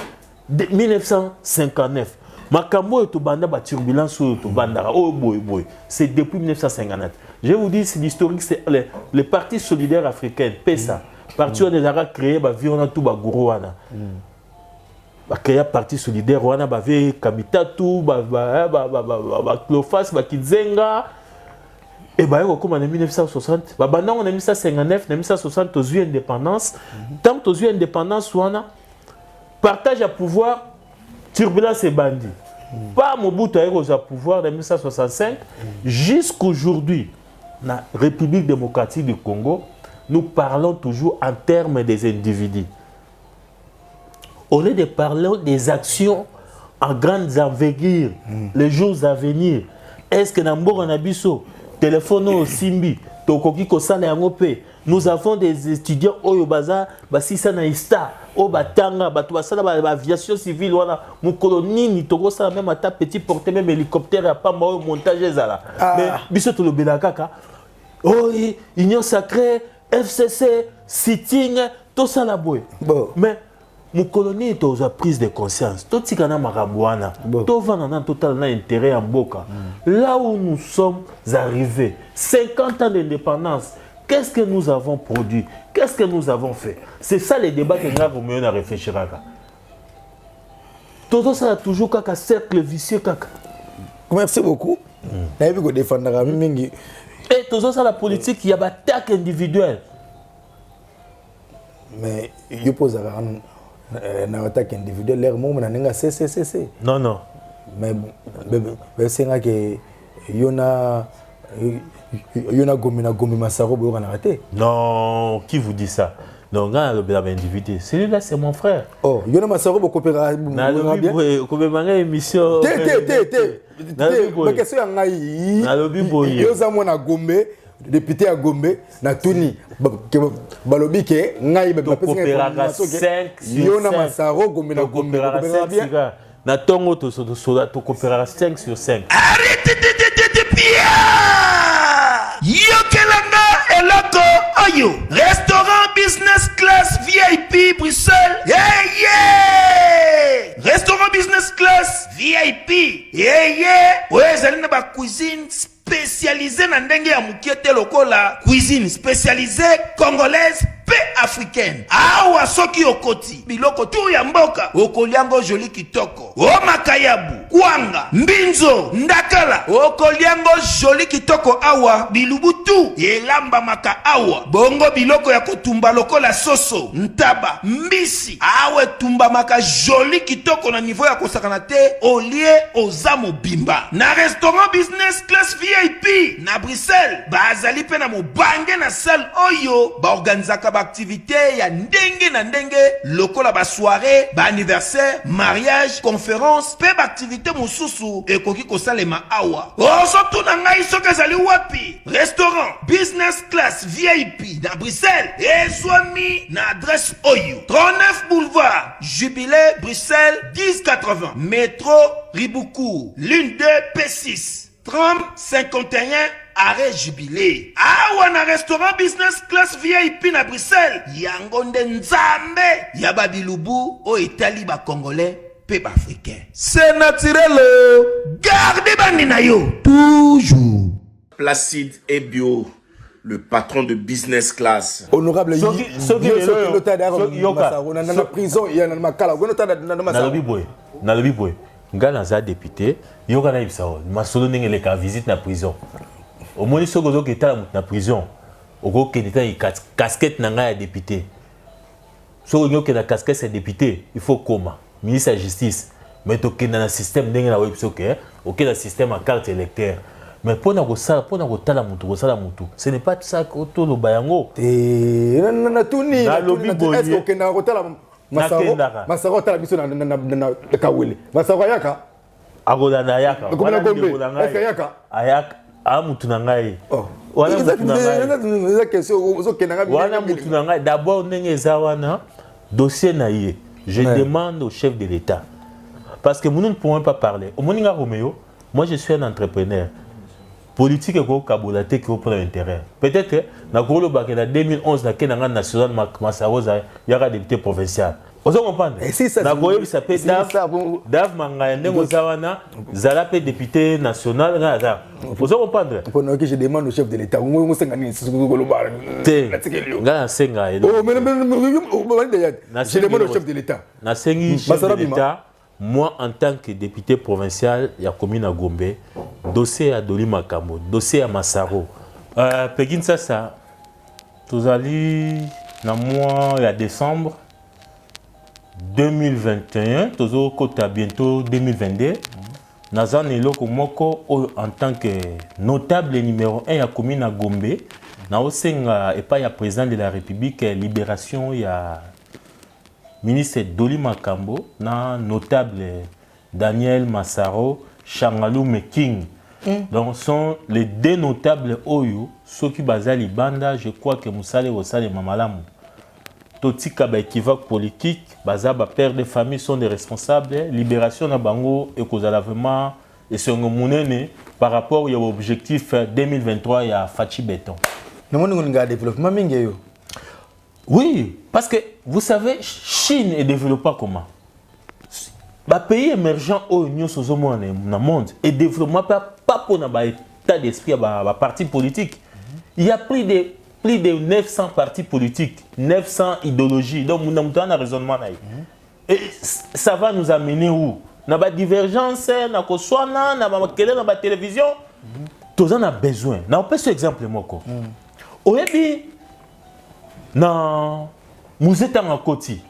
De 1959, makambo oyo tobanda, baturbulence oyo tobandaka oyo boye boye, c'est depuis 1959. Je vous dis, c'est l'historique, c'est le Parti solidaire africain, PSA, parti wana ezalaka créé, bavie wana tu baguro wana bacréa Parti solidaire wana, bavie Kamitatu, Bacléophas, Bakizenga e baye kokóma na 1960. Babanda yango na 1959. Na 1960 tozwi indépendance. Ntango tozwi indépendance wana, partage ya pouvoir, turbulence ebandi pa Mobutu aye kozwa pouvoir na 1965. Jusqu'aujourd'hui, na République démocratique du Congo, nous parlons toujours en termes des individus au lieu de parler des actions en grande envergure, les jours à venir. Est-ce que na mboka na biso, téléphone oyo osimbi, tokoki kosala yango mpe? Nous avons des étudiants oyo baza basisa na ISTA, oyo batanga, bato basala baaviation civile wana. Mokolo nini tokosala même ata petit porte, même hélicoptère ya pamba oyo montage ezala? Mais biso tolobelaka kaka oyo Union sacrée, FCC, sitting, tosala boye. Mais mokolo nini tozwa prise de conscience, totika na makambo wana, tovanda nanu, totala na intérêt ya mboka? Là où nous sommes arrivés, 50 ans d'indépendance, qu'est-ce que nous avons produit? Qu'est-ce que nous avons fait? C'est ça le débat que nga Romeo na réfléchiraka. Tozosala toujours kaka cercle vicieux kaka. Merci beaucoup. Nayebi kodefendaka mingi. Et tozosala politique ya baattaque individuelle. Mais yo mpo ozalaka na attaque individuelle lere moko na ndenge ya cccc. Non. Mais besengaki yo na Gombe, na Gombe Masaro, boyokanaka te. Non, qui vous dit ça? Donc nga nalobela baindividu, celui-là c'est mon frère. Oh, yo na Masaro bokopeka? Nalobi boye, komemanga émission. Te, te, te, te. Nalobi boye. Baquestion ya ngai. Nalobi boye. Yo oza mwana Gombe, député ya Gombe. Natuni, balobi ke ngai Tokopéraka 5 sur yo na 5. Masaro, Gombe na Gombe Tokopéraka bokopekaka 5 bien. Sika. Na tongo tosola tokoperaka 5 sur 5. Yokela nga eloko oyo restaurant business class vip bruxelles hey, yeah! restaurant business class vip eye oyo ezali na bacuisine spécialisée na ndenge ya mokie te lokola cuisine spécialisée congolaise mpe africaine. Awa soki okoti biloko tu ya mboka okolia ngo joli kitoko, o makayabu, kwanga, mbinzo, ndakala, okolia ngo joli kitoko. Awa bilubu tu elambamaka awa, bongo biloko ya kotumba lokola soso, ntaba, mbisi, awa etumbamaka joli kitoko na niveau ya kosakana te. Olie oza mobimba na restaurant business class vip na Bruxelles. Bazali mpe na mobange na salle oyo baorganizaka baaktivité ya ndenge na ndenge lokola basoirée, baanniversaire, mariage, conférence mpe baaktivité mosusu ekoki kosalema awa. Ozotuna ngai soki ezali wapi? Restaurant business class vip na Bruxelles ezwami na adresse oyo: 39 boulevard Jubilé, Bruxelles 1080, métro Ribaucourt, ligne 2 P6, tram 51, arrêt Jubilé. Awa na restaurant business class vip na Bruxelles, yango nde nzambe ya babilubu oyo etali bacongolais mpe baafricain. C'est naturel, garde bandi na yo toujours. Placide Ebio, le patron de business class. Honorable, Soki lelo yoka. Na prison ya na makala gono tada na Masaro. Nalobi boye, nalobi boye: ngai naza député. Yoka, nayebisa o masolo ndenge eleka. Visite na prison, omoni, soki ozoki etala moto na prison, okokende ta casquette na ngai ya député. Soki olingi okende na casquette ya député, il faut koma ministre ya justice. Mais tokenda na système ndenge na oyebi soki okende na système ya carte électeur. Mais mpona kosala, mpona kotala motu, kosala motu, ce n'est pas ça. Toloba yango. Natuni. Nalobi boye. Okendaka kotala Masaro? Nakendaka. Masaro otala biso na Kawele. Masaro ayaka? Akolanda, ayaka. Okomona Wana Gombe. ndeko na ngai. Est-ce ayaka? Ayaka, aa mutu na ngai wana, mutu na ngai. Eza question, ozokendaka? Wana mutu na ngai. D'abord, ndenge eza wana, dossier na ye, je demande au chef de l'État, parce que nous ne pouvons pas parler. Omoni nga Roméo, moi je suis un entrepreneur. Politique ekokabola te ke mpona intérêt. Peut-être nakolobaka na 2011 nake na nga national, Masaro yaka député provincial. Ozo comprendre? Nakoyebisa mpe Dave Mangaya, ndenge oza wana, zala mpe député national, ngai aza. Ozo comprendre? Mpona je demande au chef de l'État, ngosenga nini koloba? Te, ngai nasenga. Je demande au chef de l'État. Nasengi chef de l'État, moi en tant que député provincial ya commune ya Gombe, dossier ya Doli Makambo, dossier ya Masaro, Pegin Sasa, tozali na mois ya décembre 2021, tozokota bientôt 2022. Naza na eloko moko oyo, en tant que notable numéro 1 ya commune ya Gombe, naosenga epai ya président de la République libération ya ministre Doli Makambo na notable Daniel Masaro Changalume King. Donc sont les deux notables oyo soki baza libanda, je crois que mosala ekosalema malamu. Totika baéquivoque politique. Baza bapère de famille, sont des responsables. Libération na bango ekozala vraiment esongo monene par rapport ya objectif 2023 ya Fatshi Béton. Namoni kolinga développement mingi eyo. Oui, parce que vous savez, Chine est développée comment? Bapays émergent oyo nyonso ozomona na monde et développement, pas mpona baétat d'esprit ya baparti politique. Il y a plus de 900 partis politiques, 900 idéologies. Donc na moto wana raisonnement na ye, et ça va nous amener où? Na badivergence, na koswana, na bamakele na batélévision. Toza na besoin na opesa exemple moko. Oyebi, na musée, ntango akoti,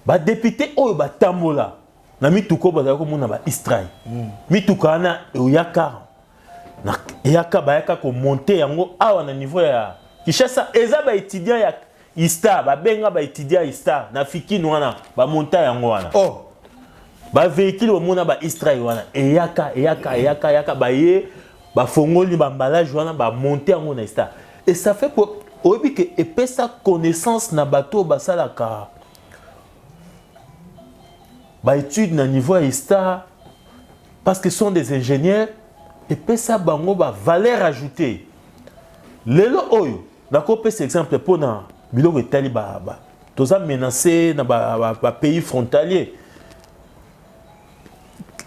badéputé oyo batambola na mituka oyo bazali komona baistrai, mituka wana eyaka, eyaka, bayaka komonter yango awa na niveau ya Kinshasa. Eza baétudiant ya ISTA, babenga baétudiant ya ISTA na Fikini wana, bamonta yango wana. Oh. Bavéhicule omona baistrai wana eyaka, eyaka, eyaka, eyaka, baye bafongoli baemballage wana, bamonte yango na ISTA. Et ça fait quoi? Oyebi ke epesa connaissance na bato oyo basalaka. Baétude na niveau ya ISTA, parce que sont des ingénieurs, epesa bango ba valeur ajoutée. Lelo oyo nakopesa exemple mpona biloko etali ba, ba, toza menacé na ba, ba, ba pays frontalier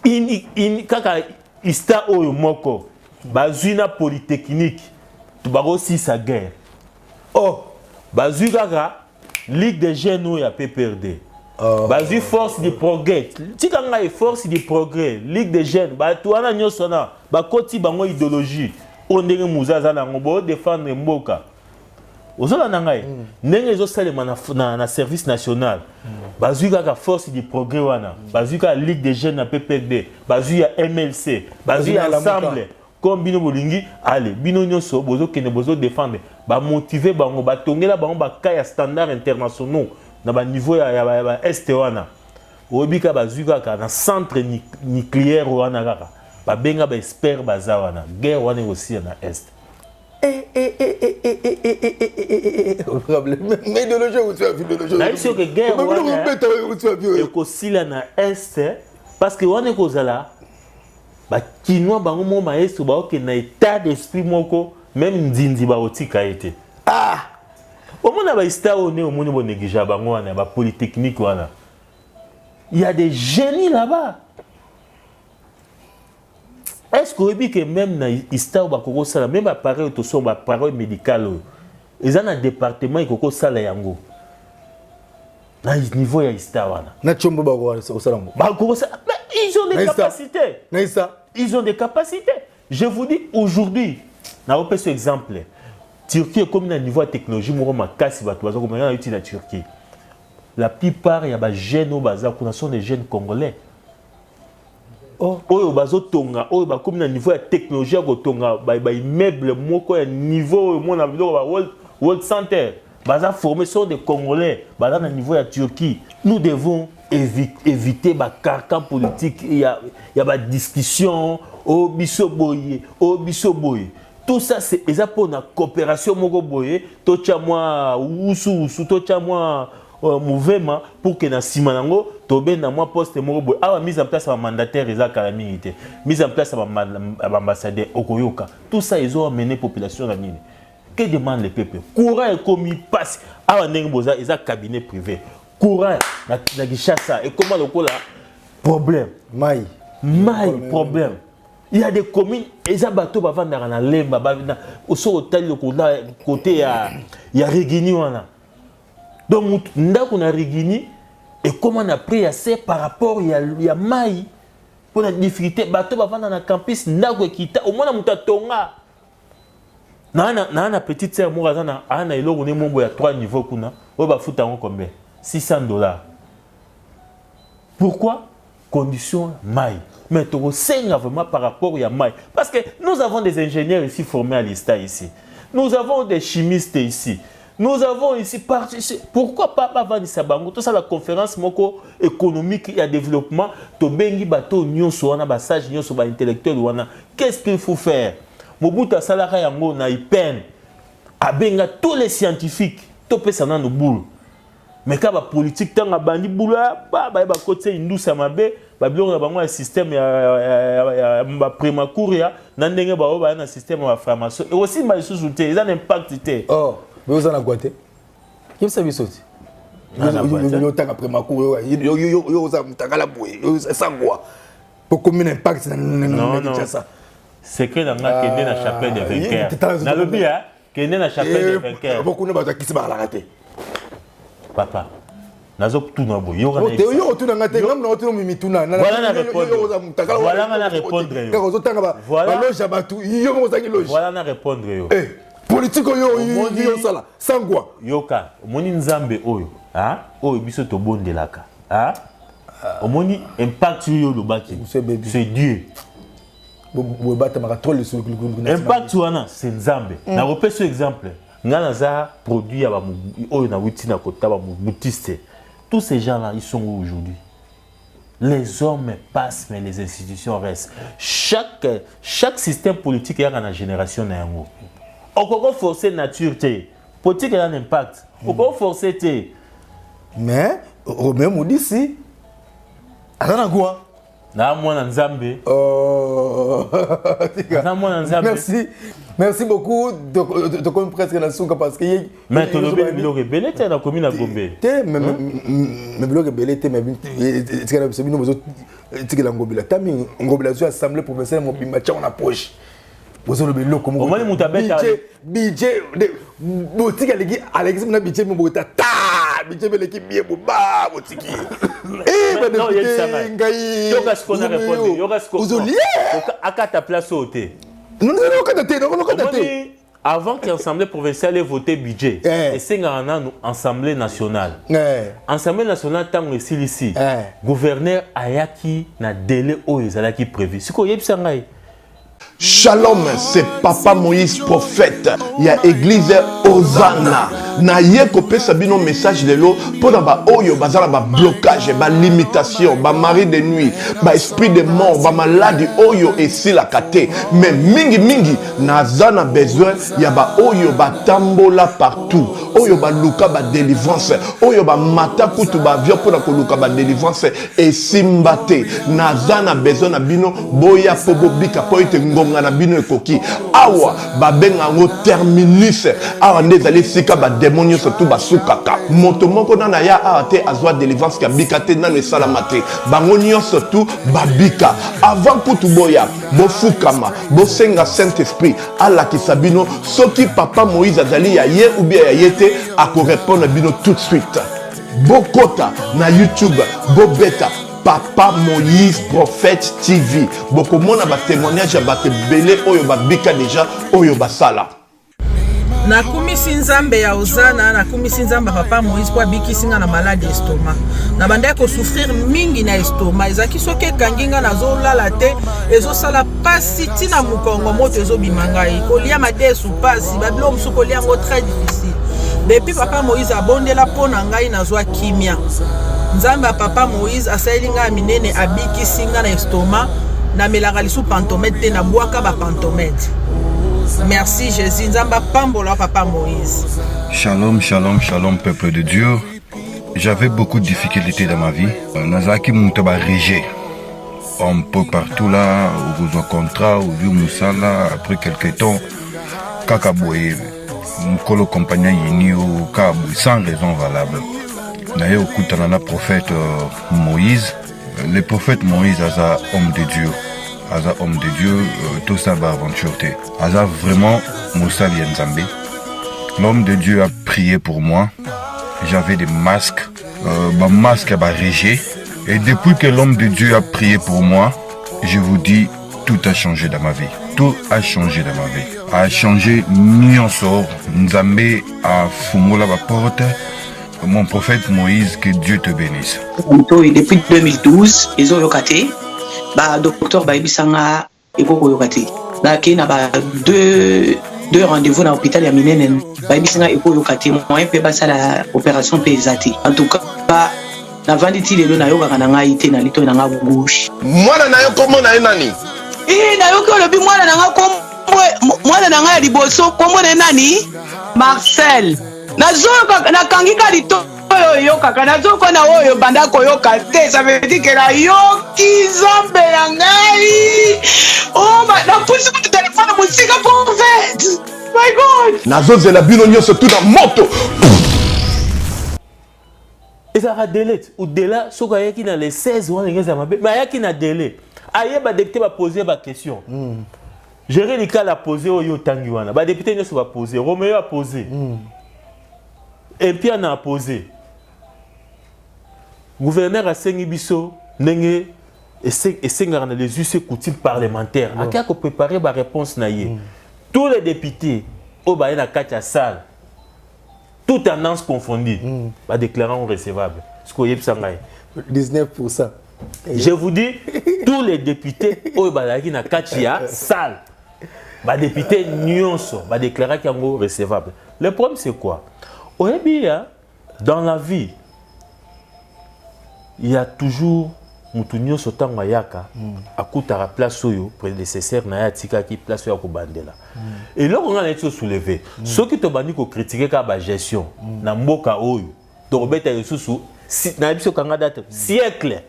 in, in, kaka ISTA oyo moko bazwi na polytechnique bakosisa guerre. Oh, bazwi kaka Ligue des jeunes oyo ya PPRD. Oh. Bazwi force du progrès. Tika ngai force du progrès, Ligue des jeunes, bato wana nyonso wana bakoti bango idéologie oyo ndenge muza aza nango bo défendre mboka. Ozolanda ngai ndenge ezosalema na, na, na service national. Bazwi kaka force du progrès wana, bazwi kaka Ligue des jeunes na PPRD, bazwi ya MLC, bazwi ya ensemble. Comme bino bolingi, allez, bino nyonso bozokende bozodefendre, bamotive bango, batongela bango baka ya standard internationaux na baniveau ya, ya, ya, ya este wana. Oyebi kaka bazwi kaka na centre nucléaire wana kaka babenga baexpert baza wana, guerre wana ekosila na este. Nayebi soki guerre wana ekosila na este, parce que wana ekozala bakinois bango moko maestro baokende na état d'esprit moko, même nzinzi bakotika ye te. Ah, omona baista oyo nde omoni bonéglige bango wana, bapolytechnique wana, il y a des génies là-bas. Est-ce que oyebi ke même na ISTA oyo bakoki kosala même appareil oyo tosomba, appareil médical oyo eza na département ekoki kosala yango na niveau ya ISTA wana? Na Tshombo bakosala yango. Bakoki kosala, mais ils ont des capacités. Na ISTA. Ils ont des capacités, je vous dis. Aujourd'hui, nakopesa exemple, Turquie ekomi na niveau ya technologie moko makasi. Bato baza komona na yuti na Turquie, la plupart ya bajeune oyo baza kuna sont des jeunes Congolais. Oh. Oyo bazotonga, oyo bakomi na niveau ya technologie ya kotonga baimmeuble moko ya niveau oyo mona biloko ba World Center, baza formé, sont des Congolais, baza na niveau ya Turquie. Nous devons éviter bacarcan politique ya badiscussion oyo biso boye, oyo biso boye. Tout ça, c'est eza mpona coopération moko boye, totya mwa wusu wusu, totya mwa mouvement pour que na nsima nango tobenda mwa poste moko boye. Awa mise en place ya bamandataire eza kala mingi te, mise en place ya baambassadeur okoyoka. Tout ça ezoamener population na nini? Que demande le peuple? Courant ekomi mpasi awa ndenge boza, eza cabinet privé. Courant na Kinshasa ekoma lokola problème. Mai. Mai problème. Il y a des communes, eza bato bavandaka na Lemba, soki otali lokola côté ya Rigini wana, donc ndako na Rigini ekóma na prix ya se par rapport ya mai mpo na difficulté. Bato bavanda na campus, ndako ekita, omona moto atonga naa na petite sœur moko aza na aa na eloko ne mombo ya 3 niveau kuna oyo bafuta yango combien? 600 $. Pourquoi? Condition mai. Mais tokosenga vraiment par rapport ya mai, parce que nous avons des ingénieurs ici formés à l'ISTA ici, nous avons des chimistes ici, nous avons ici parti. Pourquoi pas bavandisa bango, tosala conférence moko économique ya développement, tobengi bato nyonso wana, basage nyonso, baintellectuel wana? Qu'est-ce qu'il faut faire? Mobutu asalaka yango na IPN, abenga tous les scientifiques, topesa nano boule. Mais ka bapolitique, ntango abandi bulu, baye bakotisa indusa mabe, babiloko na bango ya système ya baprimakuria na ndenge bao baya na système ya bafranc-maçon, ekosimba lisusu te, eza na impact te. Oh, mais oza na gwa te, yebisa biso ti otanga primacour, yo oza mutakala boye sangwa po komi na impact na Kinshasa. Secret na nga, kende na chapelle de vainqueur. Nalobi ya kende na chapelle de vainqueur. Kuna bato akisi bakalaka te. Papa, nazotuna boye. Yo otuna nga te, ngambo na otuna mituna. Voilà, na répondre. Voilà, nga na répondre yo. Kaka ozotanga baloge ya bato, yo moko ozangi loge. Voilà, na répondre yo. Politique oyo yo osala sangwa. Yoka, omoni Nzambe oyo oyo biso tobondelaka, omoni impact oyo olobaki, c'est Dieu. Bobatamaka trop. Impact wana, c'est Nzambe. Nakopesa exemple, nga naza produit ya oyo nawuti na kota bamobutiste. Tous ces gens là, ils sont où aujourd'hui? Les hommes passent, mais les institutions restent. Chaque système politique eyaka na génération na yango. Okoki forcer nature te. Politique eza na impact, okoki forcer te. Mais Romeo Modisi. Aza na quoi? Na mwana Nzambe. Oh. Na mwana Nzambe. Merci. Merci beaucoup. Tokomi presque na suka parce que Mais tolobi biloko ebele te nakomi na Gombe. Te mais mais biloko ebele te mais tikala biso bino bozo tikela Ngobila. Tami Ngobila zo assemblée provinciale mobimba tcha na poche. Bozoloba eloko moko. Omoni moto abeta budget botiki aleki alekisi na budget mo bota ta budget beleki bien boba botiki eh ba député ngai yoka siko na répondre yoka siko ozolie akata place oyo te non non okata te non okata te avant que l'Assemblée provinciale ait voté budget, eh. esengaka nanu Assemblée nationale. Eh. Assemblée nationale ntango esilisi, eh. gouverneur ayaki na délai oyo ezalaki prévu. Sikoyo oyebisa ngai Shalom, c'est Papa Moïse prophète ya église Hosanna. Na ye kopesa bino message lelo pona ba oyo baza na ba blocage, ba limitation, ba mari de nuit, ba esprit de mort, ba maladie oyo esilaka te. Mais mingi mingi naza na besoin ya ba oyo batambola partout, oyo baluka ba délivrance, oyo bamata kutu ba avion pona koluka ba délivrance esimba te. Naza na besoin na bino boya mpo bobika mpo ete ngonga na bino ekoki awa babenga yango terminus awa nde ezali esika bademo nyonso tu basukaka moto moko nano aya awa te azwa delivrance kabika te nano esalama te bango nyonso tu babika avant kutu boya bofukama bosenga saint esprit alakisa bino soki papa moïse azali ya ye ou bien ya ye te akorepondre bino tout de suite bokota na youtube bobeta Papa Moïse Prophète TV bokomona ba témoignage ya bato ebele oyo babika deja oyo basala. Nakumisi Nzambe ya Ozana, nakumisi Nzambe ya Papa Moïse mpo abikisi nga na malade ya estomac. Nabandaki kosouffrir mingi na estomac, ezalaki soki ekangi nga nazolala te, ezosala pasi ntina mokongo, moto ezobima ngai, kolia madesu pasi, babiloko mosusu kolia yango très difficile. Depuis Papa Moïse abondela mpo na ngai, nazwa kimia. Nzambe ya Papa Moïse asaleli ngai ya minene, abikisi ngai na estomac. Namelaka lisusu pantomètre te, nabwaka ba pantomètre. Merci Jésus, Nzambe apambola Papa Moïse. Shalom, shalom, shalom, peuple de Dieu. J'avais beaucoup de difficultés dans ma vie. Nazalaki moto ba rejet. Un peu partout là, okozwa contrat, ozwi mosala, après quelque temps, kaka boye, mokolo compagnie ayini yo, kaka boye, sans raison valable. Naye okutana na prophète Moïse. Le prophète Moïse aza homme de Dieu. Aza homme de Dieu, tosala ba aventure te. Aza vraiment mosali ya Nzambe. L'homme de Dieu a prié pour moi. J'avais des masques, ba masques ya ba rejet. Et depuis que l'homme de Dieu a prié pour moi, je vous dis, tout a changé dans ma vie. Tout a changé dans ma vie. A changé nyonso. Nzambe a fungola ba porte. Mon prophète Moïse, que Dieu te bénisse. Ntoi depuis 2012 ezoyoka te, ba docteur bayebisa nga ekoki koyoka te. Nakei na ba deux rendez-vous na hôpital ya minene, bayebisi nga ekoyoka te, moyen mpe basala opération mpe eza te. En tout cas navandi ti lelo nayokaka na ngai te na litoi na nga gauche. Mwana na yo kombo na ye nani? Eh, nayoki olobi mwana na nga kombo, mwana na nga ya liboso kombo na ye nani? Marcel. Nazoyoka, nakangi ka litoi oyo oyokaka, nazoyoka na oyo banda koyoka te. Ça veut dire que nayoki Nzambe na ngai. Oh, ma, napusi kutu telefone mosika prophète. My God. Nazozela bino nyonso tu na moto. Ezalaka délai ou délai soki ayaki na le 16 wana ndenge ezala mabe, mais ayaki na délai. Aye ba député ba poser ba question. Gérer Likala a posé oyo otangi wana. Ba député nyonso ba poser, Roméo a posé. Empiana a posé. Gouverneur asengi biso ndenge esengaka na les us et coutumes parlementaires. Ake ko préparer ba réponse na ye. Tous les députés oyo baye na kati ya salle, toute tendance confondue, ba déclarant recevable. Ce que oyebisa ngai. 19%. Je vous dis, tous les députés oyo bazalaki na kati ya salle, ba députés nyonso ba déclaraki yango recevable. Le problème c'est quoi? Oyebi ya, dans la vie, il y a toujours mutu nyonso ntango ayaka, akutaka place oyo prédécesseur na ye atikaki place oyo akobandela. Eloko nga nayeti osoulever, soki tobandi kocritiquer kaka ba gestion na mboka oyo, tokobeta lisusu, si, na biso kanga date siècle.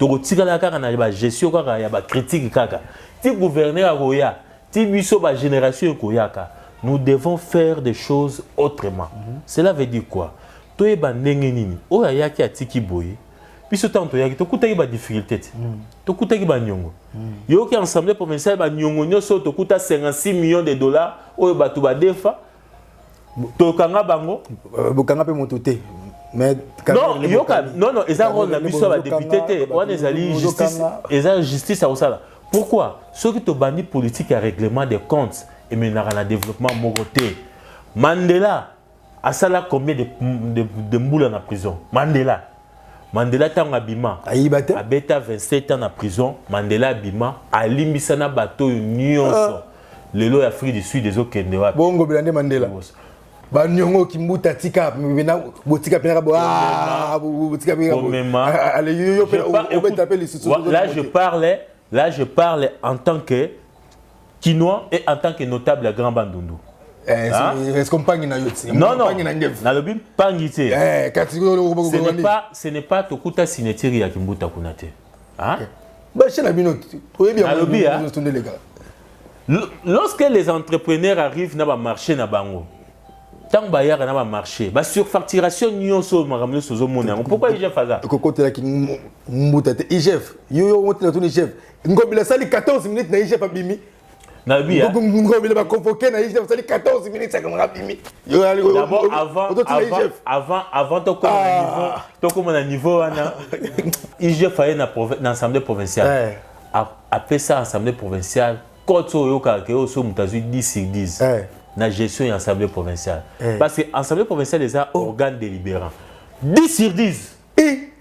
Tokotikala kaka na ba gestion kaka ya ba critique kaka. Ti gouverneur akoya, ti biso ba génération ekoyaka. Nous devons faire des choses autrement. Mm -hmm. Cela veut dire quoi? Toyeba ndenge nini oyo ayaki atiki boye biso ntango toyaki tokutaki ba difficulté te mm. tokutaki banyongo mm. yoki assemblée provinciale banyongo nyonso oyo tokuta 56 millions de dollars oyo bato badefa tokanga bango euh, bokanga mpe moto te mais non yoka non non eza rôle na biso ya badepute te wana ezali justice eza justice ya kosala pourquoi soki tobandi politique ya règlement des comptes emenaka na développement moko te mandela asala combien de, de, de mbula na prison mandela mandela ntango abima abeta 27 ans na prison mandela abima alimbisa na bato oyo nyonso ah. lelo ya afrique du sud ezokende wapi bongobela nde mandela baniongo kimbuta tika pena botika pena ah, botika pena allez yo pe obeta pe lisusu là je parle là je parle en tant que kinois et en tant que notable ya grand bandundu eh, hein? est-ce que mpangi na yo ti non non nalobi mpangi te eh, ce n'est pas ce n'est pas tokuta signature ya kimbuta kuna te hein? Ba chaîne na bino oyebi yango lorsque les entrepreneurs arrivent na ba marché na bango ntango bayaka na bamarché basurfacturation nyonso oyo makambo nyonso ozomona yango pourquoi igf aza ekokotelaki mbuta te igf yo yo motela tuni igf ngobila asali 14 minutes na igf abimi nabi ngobila baconvoke na igf asali 14 minutes akamaka abimi d'abord avant avant avant avant tokoma na niveau tokoma na niveau wana igf aye na na assemblée provinciale apesa assemblée provinciale cote oyo oyokaka ke oyo so moto azwi 10 sur 10 na gestion ya assemblée provinciale parce que assemblée provinciale eza oh. organe délibérant 10 sur 10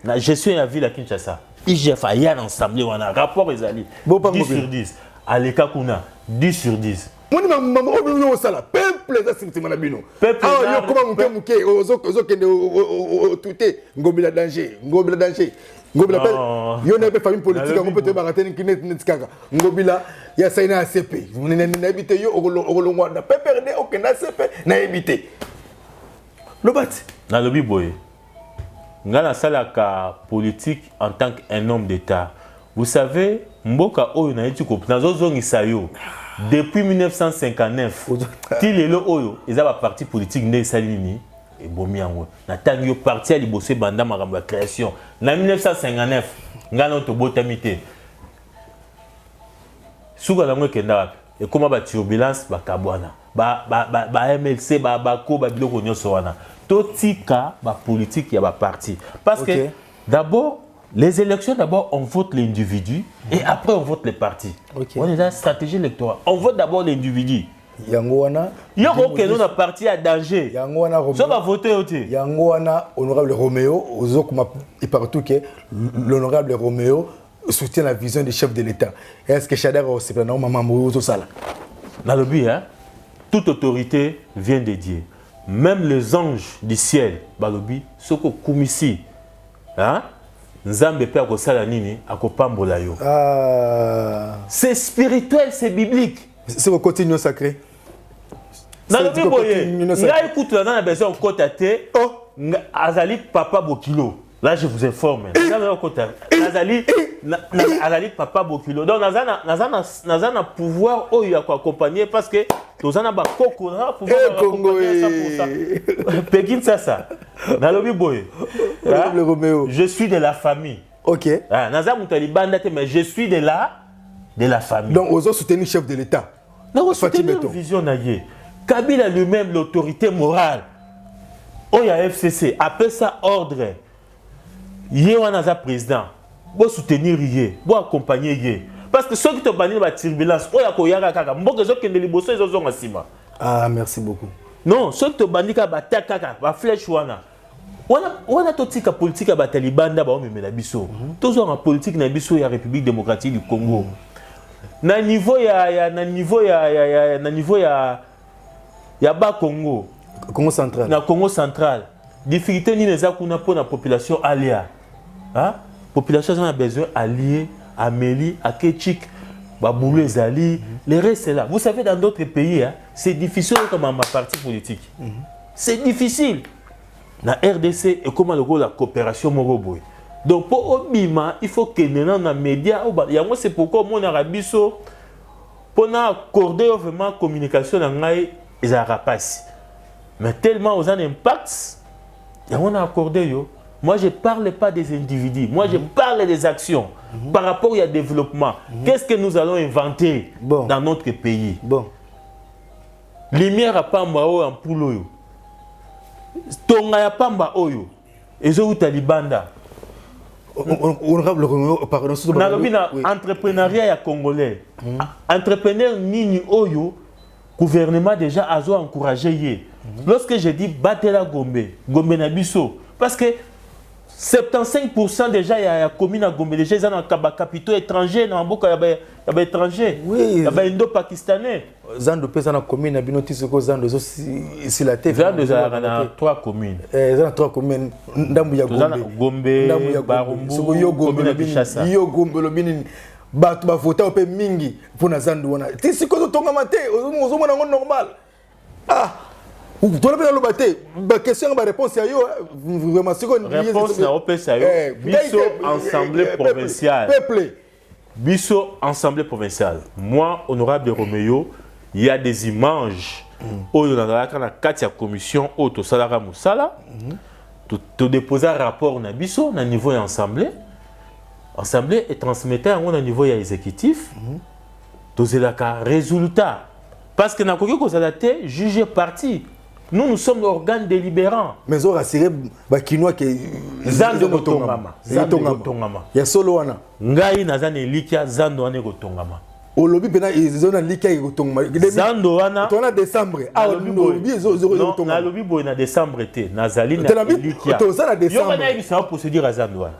na gestion ya ville ya kinshasa igf aya na assemblée wana rapport ezali 10 sur 10 aleka kuna 10 sur 10 moni mama oyo bino osala peuple eza nsima na bino awa yo koma moke moke ozokende otute ngobila danger ngobila danger ngobila pe yo na pe famille politique yango mpe toyebaka te neti kaka ngobila ya sai na acp nayebi te yo okolongwa na pprd okende acp nayebi te loba ti nalobi boye ngai nasalaka politique en tant qu'un homme d'état vous savez mboka oyo nayeti ko nazozongisa yo depuis 1959 ti lelo oyo eza baparti politique nde esali nini ebomi yango natangi yo parti ya liboso ebanda makambo ya création na 1959 ngai nano tobotami te suka nango ekenda wapi ekoma ba turbulence bakabwana ba, ba, ba, ba mlc ba bako ba biloko nyonso wana totika ba politique ya ba parti parce okay. que d'abord les élections d'abord on vote l'individu et après on vote les partis okay. on est la stratégie électorale on vote d'abord l'individu yango wana yo kokende na parti ya danger yango wana so bavote yo te yango wana honorable roméo ozokoma partout ke l'honorable roméo soutient la vision du chef de l'état est ce que shadar osepela nango mama moyo ozosala nalobi hein toute autorité vient de dieu même les anges du ciel balobi soki okumisi hein nzambe mpe akosala nini akopambola yo ah. c'est spirituel c'est biblique c'est okoti union sacrée nalobi boye ngai kutu naza na besoin okota te oh. azali papa bokilo Là, je vous informe. Nazali, azali papa Bokilo. Donc, naza na, naza na, naza na pouvoir oyo ya ko accompagner parce que toza na ba koko, na pouvoir ya accompagner 100%. Pekin Sasa. Nalobi boye. Hein? Je suis de la famille. OK. Ah, naza mutu ya libanda te mais je suis de la de la famille. Donc, ozo soutenir chef de l'État. Nako soutenir vision na ye. Kabila lui-même l'autorité morale. Oyo ya FCC apesa ordre. Ye wana aza président. Bo soutenir ye, bo accompagner ye. Parce que soki tobandi na ba turbulence oyo akoyaka kaka mboka ezokende liboso ezozonga nsima. Ah merci beaucoup. Non, soki tobandi kaka ba kaka ba flèche wana. Wana wana totika politique ya bato ya libanda baomemela biso. Mm -hmm. Tozwaka politique na biso ya République démocratique du Congo. Mm -hmm. Na niveau ya, ya na niveau ya, ya, ya na niveau ya ya bas Congo. Congo central. Na Congo central. Difficulté nini eza kuna mpo na population alia. Hein? Population aza na besoin allié, ameli, akechik, baboulot ezali, mm -hmm. le reste là. Vous savez dans d'autres pays, hein, c'est difficile comme ma parti politique. Mm -hmm. C'est difficile. Na RDC ekoma lokola coopération moko boye. Donc mpo obima, il faut kende nano na média. Yango, c'est pourquoi omonaka biso mpona accorder yo vraiment communication na ngai ezalaka mpasi, mais tellement oza na impact, yango na accordé yo. Moi, je parle pas des individus, moi je parle des actions par rapport au développement. Qu'est-ce que nous allons inventer dans notre pays? Lumière ya pamba oyo, ampoule oyo, tonga ya pamba oyo ezowuta libanda. Honorable, pardon. Nalobi na entrepreneuriat ya congolais. Entrepreneur nini oyo gouvernement déjà azo encouragé ye? Lorsque je dis batela Gombe, Gombe na biso, parce que 75% déjà ya commune ya Gombe déjà eza na bacapitaux étranger, na mboka ya baétranger, ya baindo-pakistanais. Zando mpe eza na commune na bino ti sikoyo, zando ezosila te. Zando ezalaka na trois communes. Eza na trois communes, ndambu ya Gombe, Gombe, Barumbu, yo Gombe, yo Gombe olobi nini? Bato bavota mpe mingi mpona zando wana, ti sikoyo ezotongama te. Ozomona yango normal? Ah, tona mpe naloba te, baquestion yango, baréponse ya yo vraiment sikoyo. Réponse na opesa yo, biso assemblée provinciale, peuple. Biso assemblée provinciale, moi, honorable Romeo, il y a des images oyo nazalaka na kati ya commission oyo tosalaka mosala, todéposa rapport na biso na niveau ya assemblée. Assemblée etransmettre yango na niveau ya exécutif. Tozelaka résultat, parce que nakoki kozala te juge parti. Nous, nous sommes l'organe délibérant. Mais orassurer bakinois ke zando ekotongama, zando ekotongama. Ya solo wana? Ngai naza na elikya, zando wana ekotongama. Olobi mpena eza na elikya ekotongama? Zando wana. Tona décembre olobi ezotongama. Nalobi boye, na décembre te, nazali na elikya. Toza na décembre. Yoka, nayebisa yo procédure ya zando wana.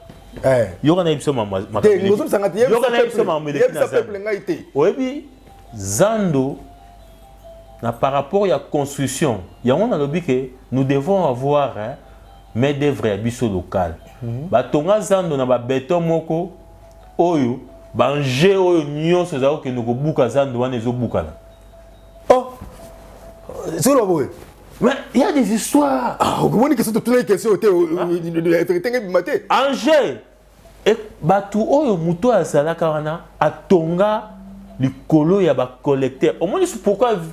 Yoka, nayebisa yoka, nayebisa makambo eleki na zando. Ngai te. Oyebi zando na par rapport ya construction yango, nalobi ke nous devons avoir, hein, main d'œuvre ya biso locale. Batonga zando na babéton moko oyo baengins oyo nyonso eza kokende kobuka zando wana ezobukana. Oh, soloba boye. Mais il y a des histoires. Ah, okomoni question, totunaki question te, vérité ngai bima te. Engin bato oyo, moto azalaka wana atonga likolo ya bacollecteur. Omoni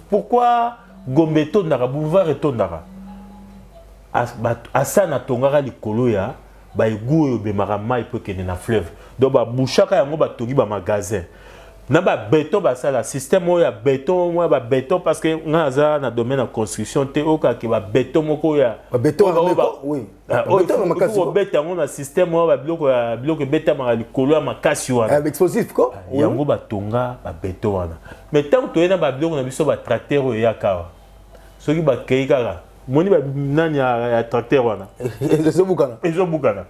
pourquoi Gombe etondaka, boulevard etondaka? Asana atongaka likolo ya baégouts oyo ebemaka mai mpo ekende na fleuve. Donc babouchaka yango, batongi bamagasin na babéton, basala système oyo ya béton, oyo ya babéton, parce que ngai naza na domaine ya construction te. Oyo kaka babéton moko oyo obeta yango na système oyo, babiloko ya biloko ebetamaka likolo ya makasi wana. Explosif ko. Yango batonga babéton wana. Mais ntango toye na babiloko na biso, batracteur oyo eyaka awa, soki bakei kaka moni nani ya tracteur wana. Ezobukana. Ezobukana.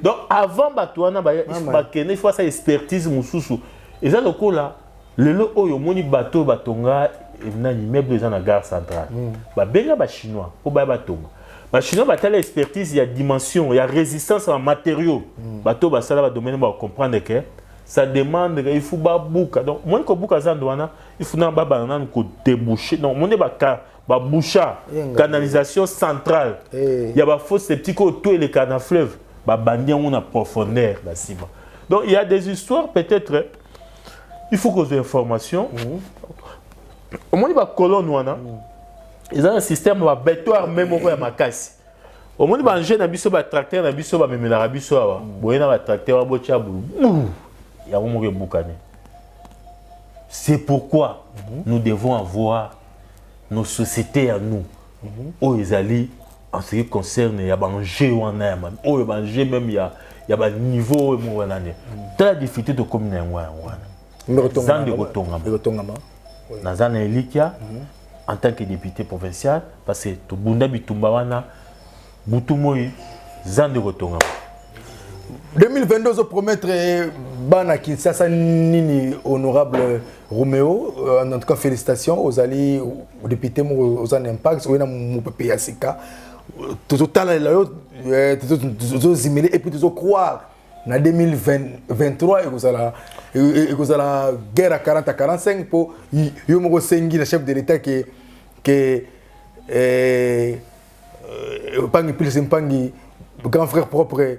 Donc avant bato wana bakende, il faut asala expertise mosusu. Eza lokola lelo oyo omoni bato oyo batonga nani, immeuble eza na gare centrale. Babenga bachinois mpo baya batonga. Bachinois batala expertise ya dimension ya résistance ya matériaux. Bato oyo basala badomaine bacomprendre ke ça demande, il faut babuka. Donc moni kobuka zando wana, il faut na babanda nanu kodéboucher. Donc moni baboucha canalisation centrale ya bafosse septique oyo to eleka na fleuve, babandi yango na profondeur na nsima. Donc il y a des histoires, peut-être il faut kozwa information. Omoni bacolonne wana eza na système babéton armé moko ya makasi. Omoni baengins na biso, batracteur na biso bamemelaka biso awa boye, na batracteur wana botya bulu yango moko ebukani. C'est pourquoi nous devons avoir nos sociétés à nous oyo ezali en ce qui concerne ya baengins wana ya oyo baengins même ya baniveau oyo moko wana nde tala difficulté tokomi na yango. Yango wana zando ekotongama. Naza na elikya en tant que député provincial, parce que tobunda bitumba wana butu moi, zando ekotongama. 2022, ozopromettre bana Kinshasa nini, honorable Romeo? En tout cas, félicitations, ozali député moko oza na impact oye na mopepe ya sika. Tozotalela yo, tozozimele et puis tozocroire na 2023 ekozala guerre à 40 à 45, mpo yo moko osengi na chef de l'État ke mpangi plus mpangi grand frère propre.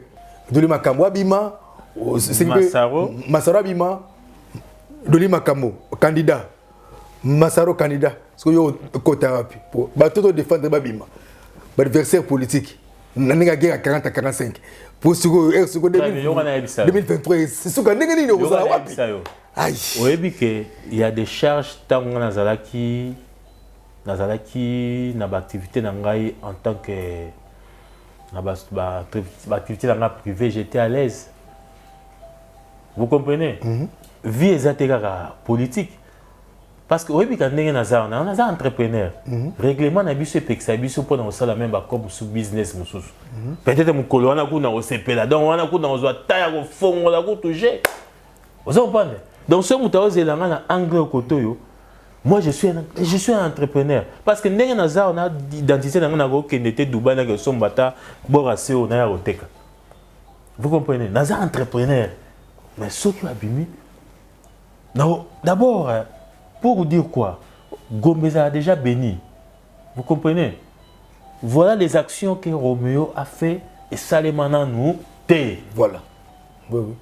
Doli Makambo abima, Masaro, Masaro abima, Doli Makambo candidat. Masaro candidat. Soki yo kota wapi? Bato to défendre babima. Ba adversaire politique. Na ndenge guerre ya 40 à 45. Po sikoyo eh, sikoyo 2023 suka ndenge nini okozala wapi? Ai. Oyebi ke il y a des charges ntango nga nazalaki nazalaki na ba activité na ngai en tant que na ba, ba, ba activité na ngai privée j'étais à l'aise. Vous comprenez? Mm -hmm. Vie eza te kaka politique. Parce que oyebi ka ndenge naza wana, naza entrepreneur. Mm -hmm. Règlement na biso epekisa biso mpo na kosala meme bacope mosusu business mosusu. Mm -hmm. Peut-être mokolo wana kuna kosepela, donc wana kuna kozwa ta ya kofongola kutu je. Oza comprendre? Donc soki moto aozela nga na angle oyo kote oyo, moi je suis un, je suis un entrepreneur. Parce que ndenge naza wana identité na nga nakokende te Dubaï nake kosomba ata bora se oyo naya koteka. Vous comprenez? Naza entrepreneur. Mais soki babimi d'abord, euh, pour vous dire quoi Gombe a déjà béni. Vous comprenez Voilà les actions que Roméo a fait et Salemana nous te. Voilà. Oui, oui.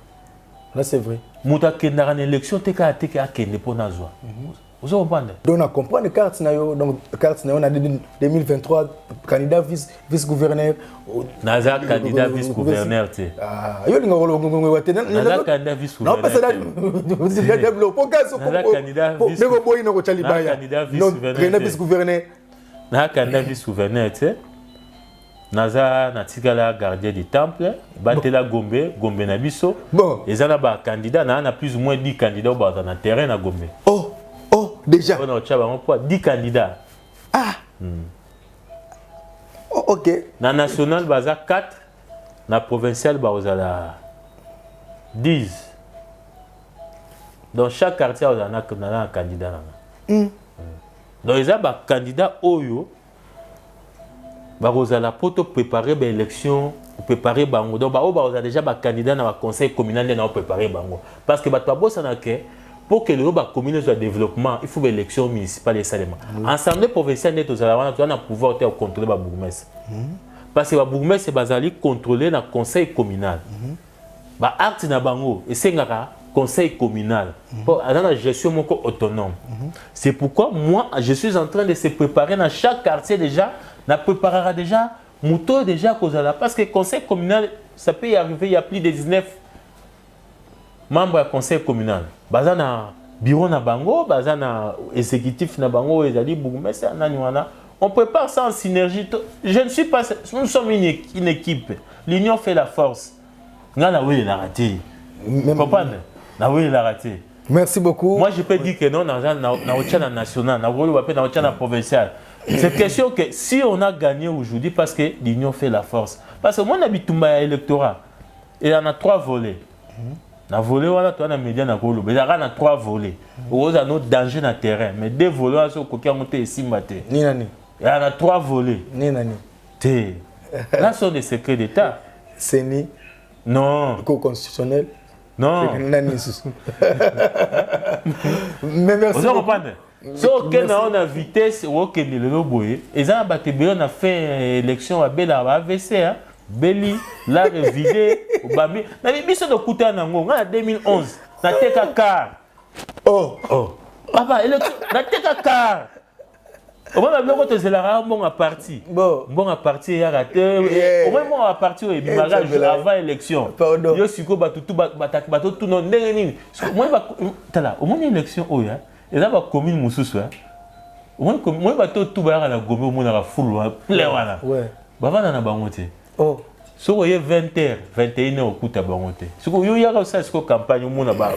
Là, c'est vrai. Moto akendaka na élection te kaka te ke akende mpo nazwa. Ozo comprendre? Donc, na comprendre carte na yo, donc carte na yo na 2023 candidat vice vice gouverneur. Naza candidat vice gouverneur te. Ah, yo linga kolongo te. Naza candidat vice gouverneur. Non, parce que na développe po kaso ko. Naza candidat vice. Ndeko boyi na ko tali baya. Candidat vice gouverneur. Candidat vice gouverneur. Naza candidat vice gouverneur te. Naza natikala gardien du temple batela Gombe, Gombe na biso. Bon. Eza na ba candidat na na plus ou moins 10 candidats oyo na terrain na Gombe. Oh, oh, déjà. On a bango po 10 candidats. Ah. Oh, OK. Na national baza 4, na provincial bazala 10. Dans chaque quartier ozala na na candidat na. Donc eza ba candidat oyo bakozala po to préparer ba élection préparer bango donc baoyo bakozala déjà ba candidat na ba conseil communal nde na préparer bango parce que bato babosana ke pour que lelo bacommune ezwa développement il faut ba élection municipale esalema assemblée provinciale nde tozala wana toza na pouvoir te ya kocontrôle babourgmestre parce que babourgmestre bazali contrôle na conseil communal ba acte na bango esengaka conseil communal mpo aza na gestion moko autonome. C'est pourquoi moi je suis en train de se préparer dans chaque quartier déjà, na préparera déjà moto déjà kozala parce que conseil communal ça peut y arriver, il y a plus de 19 membres ya conseil communal baza na bureau na bango, baza na exécutif na bango oyo ezali bourgmestre nani wana. On prépare ça en synergie. Je ne suis pas, nous sommes une, une équipe, l'union fait la force. Nga na welelaka te, comprendre, na welelaka te. Merci beaucoup. Moi je peux dire que non, na na otia na national, na koloba pe na otia na provincial. C'est question que si on a gagné aujourd'hui parce que l'union fait la force. Parce que moi na bitumba ya électorat, il y en a trois volets. Na volet wana toza na média na koloba ezalaka na trois volets. Okozala no danger na terrain, mais deux volets wana soki okoki yango te esimba te. Ni nani? Il y en a trois volets. Ni nani? Te. Là sont des secrets d'État. CENI. Non. Cour constitutionnelle. Non. Nani lisusu? Mais merci. Ozo comprendre? So okende yango na vitesse okende lelo boye eza na bato ebele na fin élection babelaka ba AVC hein? Beli la revide obambi na biso tokutana nango ngai na 2011 nateka car. Oh. Oh. Papa élection nateka car. Omona biloko tozelaka mbongo ya parti, mbongo ya parti eyaka te. Omoni mbongo ya parti oyo ebimaka avant élection, yo sikoyo bato tu bato tuna ndenge nini. Omoni tala, omoni élection oyo eza bacommune mosusu, omoni bato tu bayaka na Gombe, omonaka fulu plein wana, bavanda na bango te. Soki oye 20 heures 21 heures okuta bango te. Soki oyo oyaka osala sikoyo campagne, omona ba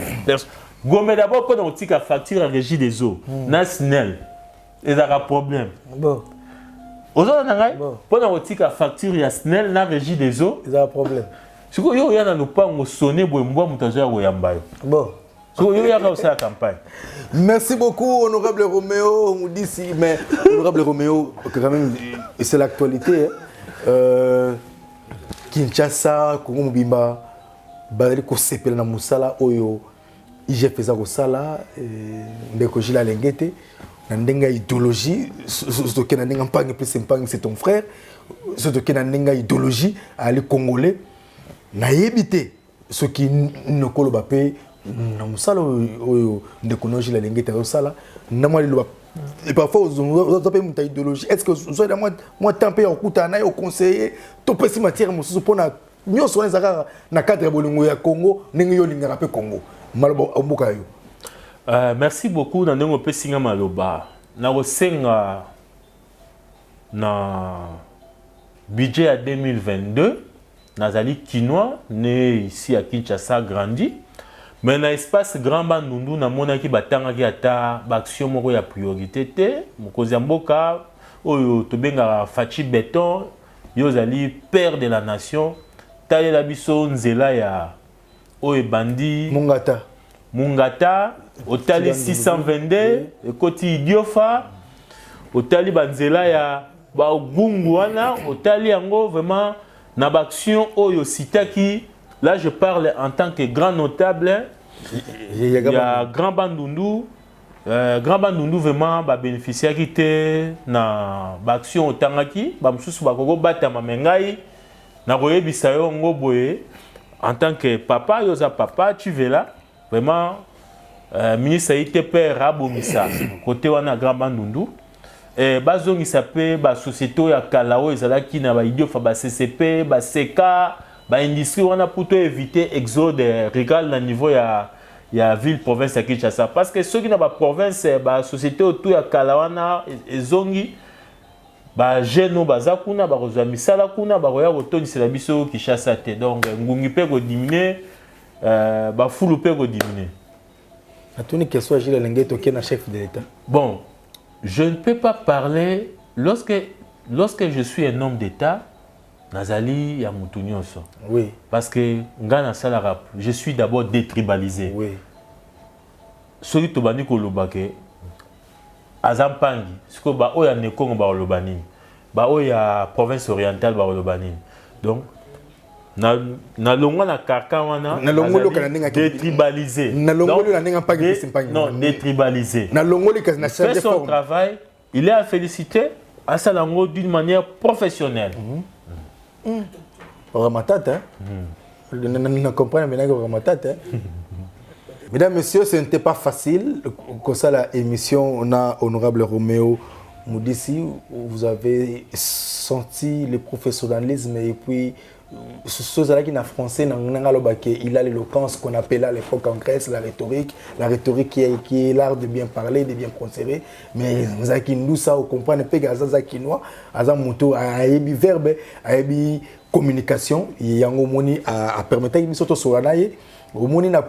Gombe d'abord mpona kotika facture ya régie des eaux na SNEL ezalaka problème. Ozona na ngai mpona kotika facture ya SNEL na régie des eaux ezalaka problème. Sikoyo yo oya na lopango sone boye, mbwa moto azoya koyamba yo. Sikoyo yo oyaka osala campagne. Merci beaucoup, honorable Roméo Moudissi. Mais honorable Roméo, quand même, c'est l'actualité. Hein. Kinshasa, Congo Mobimba, bazali kosepela na mosala oyo IGF eza kosala, ndeko Gilles Alengete na ndenge ya idéologie, soki na ndenge mpangi plus mpangi c'est ton frère, soki na ndenge ya idéologie ali congolais. Nayebi te soki nokoloba mpe na mosala oyo ndeko no Gilles Alingete azosala na mwa liloba. Et parfois oza mpe moto ya idéologie, est ce que ozali na mwa temps mpe ya kokutana na ye, oconseiller to pesi matière mosusu mpona nyonso wana eza kaka na cadre ya bolingo ya Congo, ndenge yo olingaka mpe Congo, maloba mboka ya yo? Merci beaucoup na ndenge opesi nga maloba. Nakosenga na budget ya 2022. Nazali Kinois, né ici à Kinshasa, grandi mais na espace Grand Bandundu. Namonaki batangaki ata baaction moko ya priorité te. Mokonzi ya mboka oyo tobengaka Fatshi Béton, yo ozali père de la nation, talela biso nzela ya oyo ebandi Mungata. Mungata, otali 622 ekoti Idiofa, otali banzela ya bagungu wana, otali yango vraiment na baaction oyo sitaki. Là, je parle en tant que grand notable ya Grand Bandundu. Grand Bandundu vraiment babénéficiaki te na baaction otangaki. Bamosusu bakoki kobatama, me ngai nakoyebisa yo yango boye en tant que papa. Yo oza papa, tu verras vraiment ministre ITPR abongisa côté wana Grand Bandundu. Bazongisa mpe basociété oyo ya kala oyo ezalaki na baidiofa, ba CCP, baseka baindustrie wana, pour to éviter exode rural na niveau ya ville province ya Kinshasa, parce que soki na baprovince basociété oyo tu ya kala wana ezongi, bajeune oyo baza kuna bakozwa misala kuna, bakoya kotondisela biso Kinshasa te. Donc ngungi mpe kodiminuer, bafulu mpe kodiminuer. Natuni question ya Gilles Alingete, toke na chef de l'État. Bon, je ne peux pas parler lorsque je suis un homme d'État, nazali ya mutu nyonso. Parce que nga nasalaka, je suis d'abord détribalisé. Soki tobandi koloba ke aza mpangi, sikoyo baoyo ya Nekongo bakoloba nini? Baoyo ya province orientale bakoloba nini? Donc nalongwa na carcan wana. Nalongoli oka na ndenge détribalisé. Nalongoli na ndenge mpangi pesi mpangi. Non, détribalisé. Nalongoli kasi na fait son travail, il est à féliciter, asala yango d'une manière professionnelle. Ramatata, na comprendre maintenant que Ramatata. Mesdames, Messieurs, ce n'était pas facile. Comme ça, la émission, on a honorable Roméo Moudissi, vous avez senti le professionnalisme et puis ceux-là qui n'a français, il a l'éloquence qu'on appelait à l'époque en Grèce la rhétorique, la rhétorique qui est l'art de bien parler, de bien procéder. Mais nzaki ndusa, on comprend pe aza kinois, aza moto ayebi verbe, ayebi communication, yango moni a permettre biso to sola ye, omoni na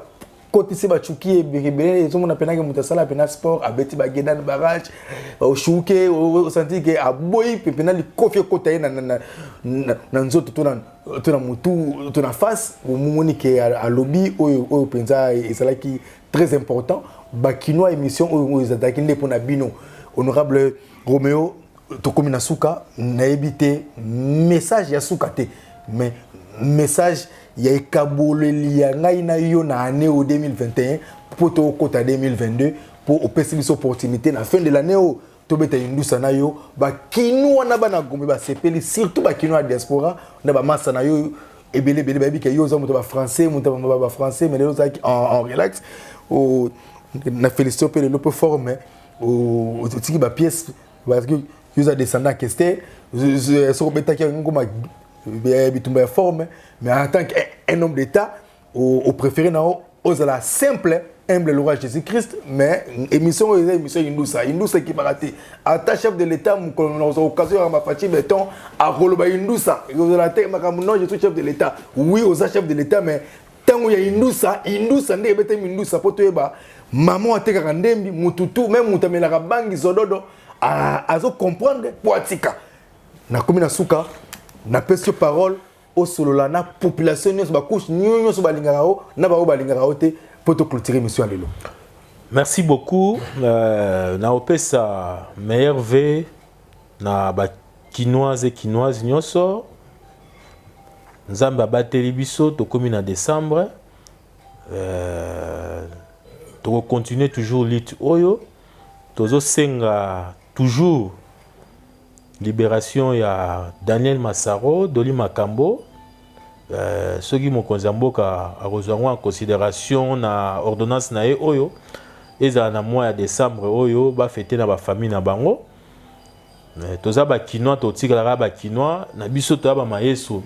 kotisi bacuki ebele, ezomona mpenake moto asala mpena sport, abeti bagedan barrage, oshuke, osanti ke aboyi mpena likofi ekota ye na nzoto to na motu to na face. Omomoni ke alobi oyo oyo mpenza ezalaki très important. Bakinois, émission oyo oyo ezalaki nde mpona bino. Honorable Roméo, tokomi na suka. Nayebi te message ya suka te, mais message ya ekaboleli ya ngai na yo na année oyo 2021 mpo tokota 2022, mpo opesi biso opportunité na fin de l'année oyo tobeta indusa na yo. Bakinu wana, bana Gombe basepeli, surtout bakinu ya diaspora na bamasa na yo ebele ebele. Bayebi ke yo oza moto bafrançais, moto bafrançais, mais lelo ozalaki en relax. Na félicité mpe lelo mpe forme otiki bapièce parce que yo oza descendant ya Kester. Soki obetaki yango ngoma bitumba ya forme, mais en tant qu'un homme d'état, opréféré na ozala simple, humble, le roi Jésus-Christ. Mais émission oyo eza émission indusa, indusa ekipaka te. Ata chef de l'État, mokolo na kozwa occasion ya mafaci béton, akoloba indusa ekozala te makambo. Non, je suis chef de l'État. Oui, oza chef de l'État, mais ntango ya indusa, indusa nde ebetami indusa mpo toyeba mama atekaka ndembi mututu, même moto amelaka bangi zododo azocomprendre mpo atika. Nakomi na suka, napesi yo parole, osolola na population nyonso, bacouche nyonso balingaka yo na baoyo balingaka yo te, mpo toclôturer émission ya lelo. Merci beaucoup. Naopesa meilleurs vœux na bakinoise et kinoise nyonso. Nzambe abateli biso, tokomi na décembre. Tokocontinue toujours lutte oyo tozosenga, toujours libération ya Daniel Masaro, Doli Makambo. Euh, soki mokonzi ya mboka akozwa yango en considération na ordonnance na ye oyo ezala na mois ya décembre oyo bafete na bafamille na bango eh, toza bakinois totikalaka bakinois na biso toya bamayeso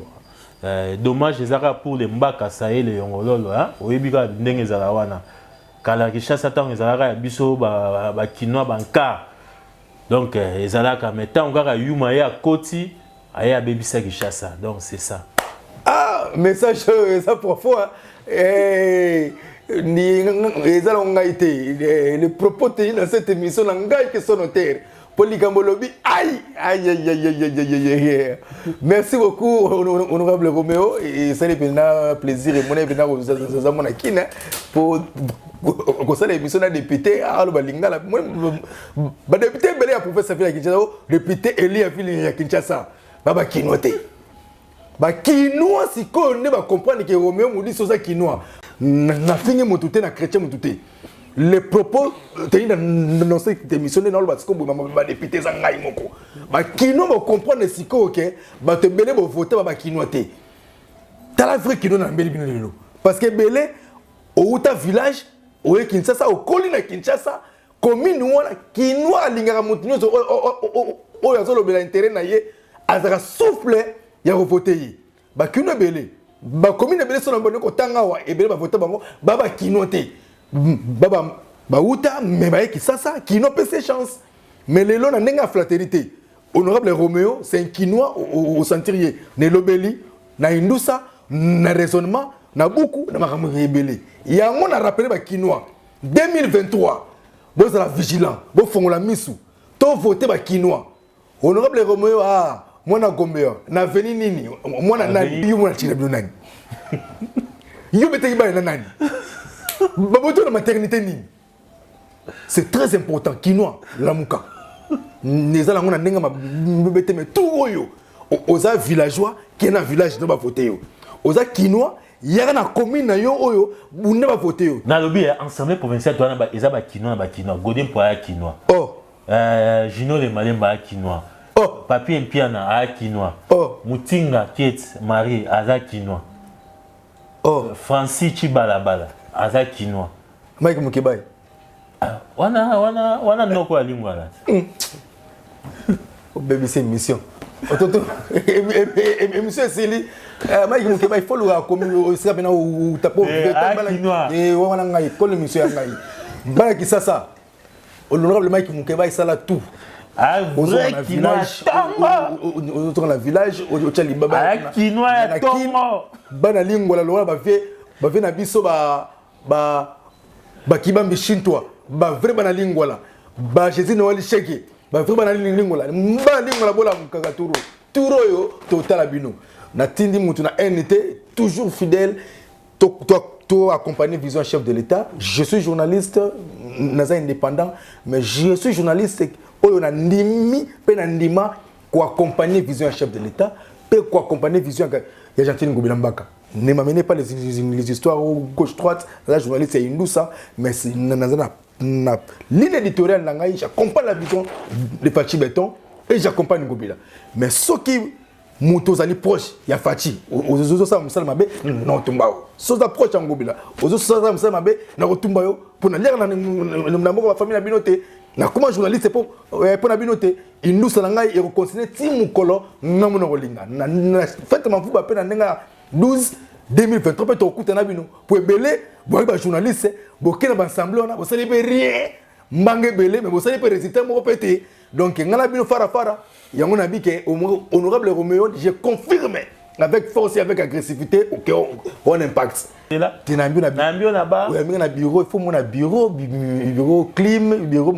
eh, dommage eza kaka pour le mbaka saye le yongololo oyebi kaka ndenge ezala wana kala kinshasa ntango ezalaka ya biso bakinois ba, ba bankar donc eh, ezalaka mais ntango kaka yuma ye akoti aye abebisa kinshasa donc c'est ça ah message oyo eza profond eh, eza na ngai te eh, le propos tenu dans cette émission na ngai ke son notaire mpo likambo olobi ai ai merci beaucoup honorable romeo esali mpenza plaisir emoni mpenza koza mona kina mpo kosala émission na député aloba lingala badepute ebele ya province ya ville ya kinshasa oh, depute eli ya ville ya kinshasa ba bakinois te bakinois sikoyo nde bacomprendre ke romeo modisi oza kinois nafingi motu te na chrétien motu te les propos teni dans cette émission nde naoloba sikoyo boye badepute eza ngai moko bakinois bacomprendre sikoyo ke bato ebele bovote ba bakinois te tala vrai kinois na mbeli bino lelo parce que ebele owuta village oye kinshasa okoli na kinshasa commune wana kinois alingaka moto nyonso oyo azolobela intérêt na ye azalaka souffle ya kovote ye bakinois ebele bacommune ebele so na boni kotanga awa ebele bavote bango ba bakinois te ba bauta me baye kisasa kinois pese chance mais lelo na ndenge ya flatterie te honorable romeo c'est un kinois osentir ye na elobeli na indusa na raisonnement na buku na makambo ebele yango na rappele bakinois 2023 bozala vigilant bofongola misu to vote ba kinois honorable romeo ah mwana gombe na veni nini mwana nani yo mwana tina bino nani yo betaki bana na nani baboto na maternité nini c'est très important kinois lamuka eza nango na ndenge mabe te mais tout oyo oza villageois ke na village no bavote yo oza kinois yaka na commune na yo oyo bunda bavote yo nalobi ya assemblée provinciale to wana eza bakinois na bakinois godin mpo aya kinois oh. euh, junior le malemba aya kinois oh. papier mpiana aya kinois oh. mutinga kiet marie aza kinois oh. francis chibalabala aza kinois mike mukebayi ah, wana wana wana noko ya lingwala hmm. obebisi émission ototo émission esili eh, mike mokeba il faut luka akomi esika mpena outa po eh, eh, wana ngai kolo émission ya ngai bana kisasa honorable mike mokeba esala tout ah, ozonga na village ozonga na village otya libaba bana lingwala lokola bavie bavie na biso ba ba ba kibambi shintwa ba vrai bana lingwala ba jésus noël sheke ba vrai bana lingwala bana lingwala bola mukaka turo turo oyo totala bino natindi mutu na haine te toujours fidèle to, to, to accompagner vision chef de l'état je suis journaliste naza indépendant mais je suis journaliste oyo na ndimi mpe na ndima koaccompagner vision ya chef de l'état mpe koaccompagner vision ya gentine ngobila mbaka Ne m'amenez pas les, les histoires gauche-droite. La journaliste, c'est Indoussa, mais c'est na, na, na ligne éditoriale, j'accompagne la vision de Fatshi Béton et j'accompagne Ngobila. Mais ceux qui moto ozali proche ya faci ozosala mosala mabe na otumba yo so oza proche ya ngobila ozosala mosala mabe na kotumba yo mpo naliaka na moko bafamille na bino te nakoma journaliste mpo eh, na bino te indusa na ngai ekocontinue ti mokolo nga mona kolinga na fete mavuba mpe na ndenge ya 12 2023 mpe tokokutana bino mpo ebele boyaki bajournaliste boke na baensemble wana bosali mpe rien mbanga ebele me bosali mpe résultat moko mpe te donc ngai na bino farafara yango na bike honorable romeo je confirme avec force et avec agressivité ok on impact te nayambi na na bureau il faut mona bureau bureau clim bureau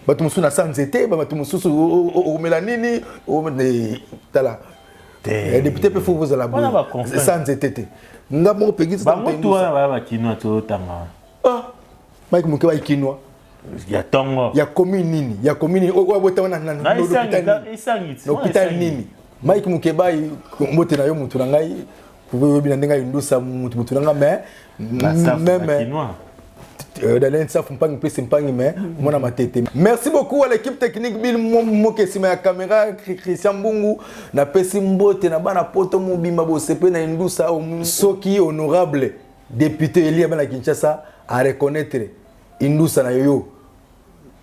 bato mosusu na sa nzete bato mosusu okomela nini tala député mpe faut kozala boye sa nzete te nga moko pekisi bango tu wana baya bakinois totanga ah mike moke bakinois ya tongo ya commune nini ya commune nini oyo abotama na hôpital nini mike mukebayi mbote na yo motu na ngai oyebi na ndenge ayundusa motu motu na ngai mais meme Euh, Daniel Nsafu Mpangi plus Mpangi mais mwana matete. Merci beaucoup à l'équipe technique Bill Moke sima ya caméra Christian Mbungu na pesi mbote na bana poto mobimba bosepe na indusa soki honorable député Elia bana Kinshasa à reconnaître indusa na yo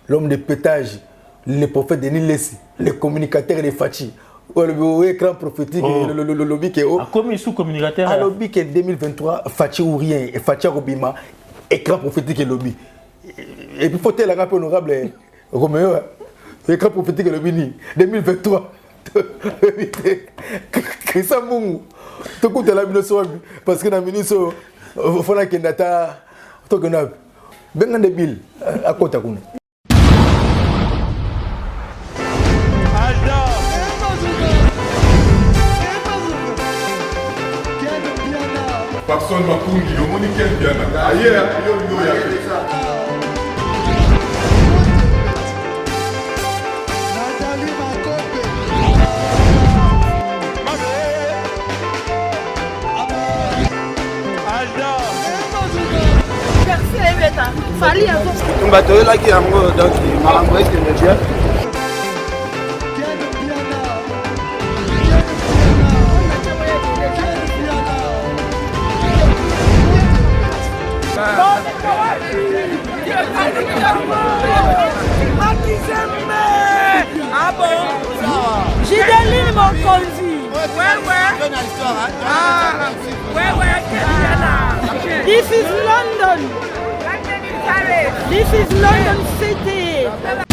l'homme de pétage le prophète Denis Lessi le communicateur de Fachi olobi écran prophétique oh. lobi ke oh. akomi sous communicateur alobi ke 2023 Fachi ou rien Fachi akobima écran prophétique elobi et puis faut telaka mpe honorable Roméo écran prophétique elobi nini 2023 Christian Mbungu tokutela bino so wapi parce que na minisi oyo fo nakende ata tokende wapi benga nde bill akota kuna Papson Makungi, omoni Ken Mpiana aye yo yo ya Bitumba toyelaki yango donc makambo ekende bien. Ah bon Gideline Mokonzi. Ouais, ouais. Ah, ouais, ouais. This is London. This is London City.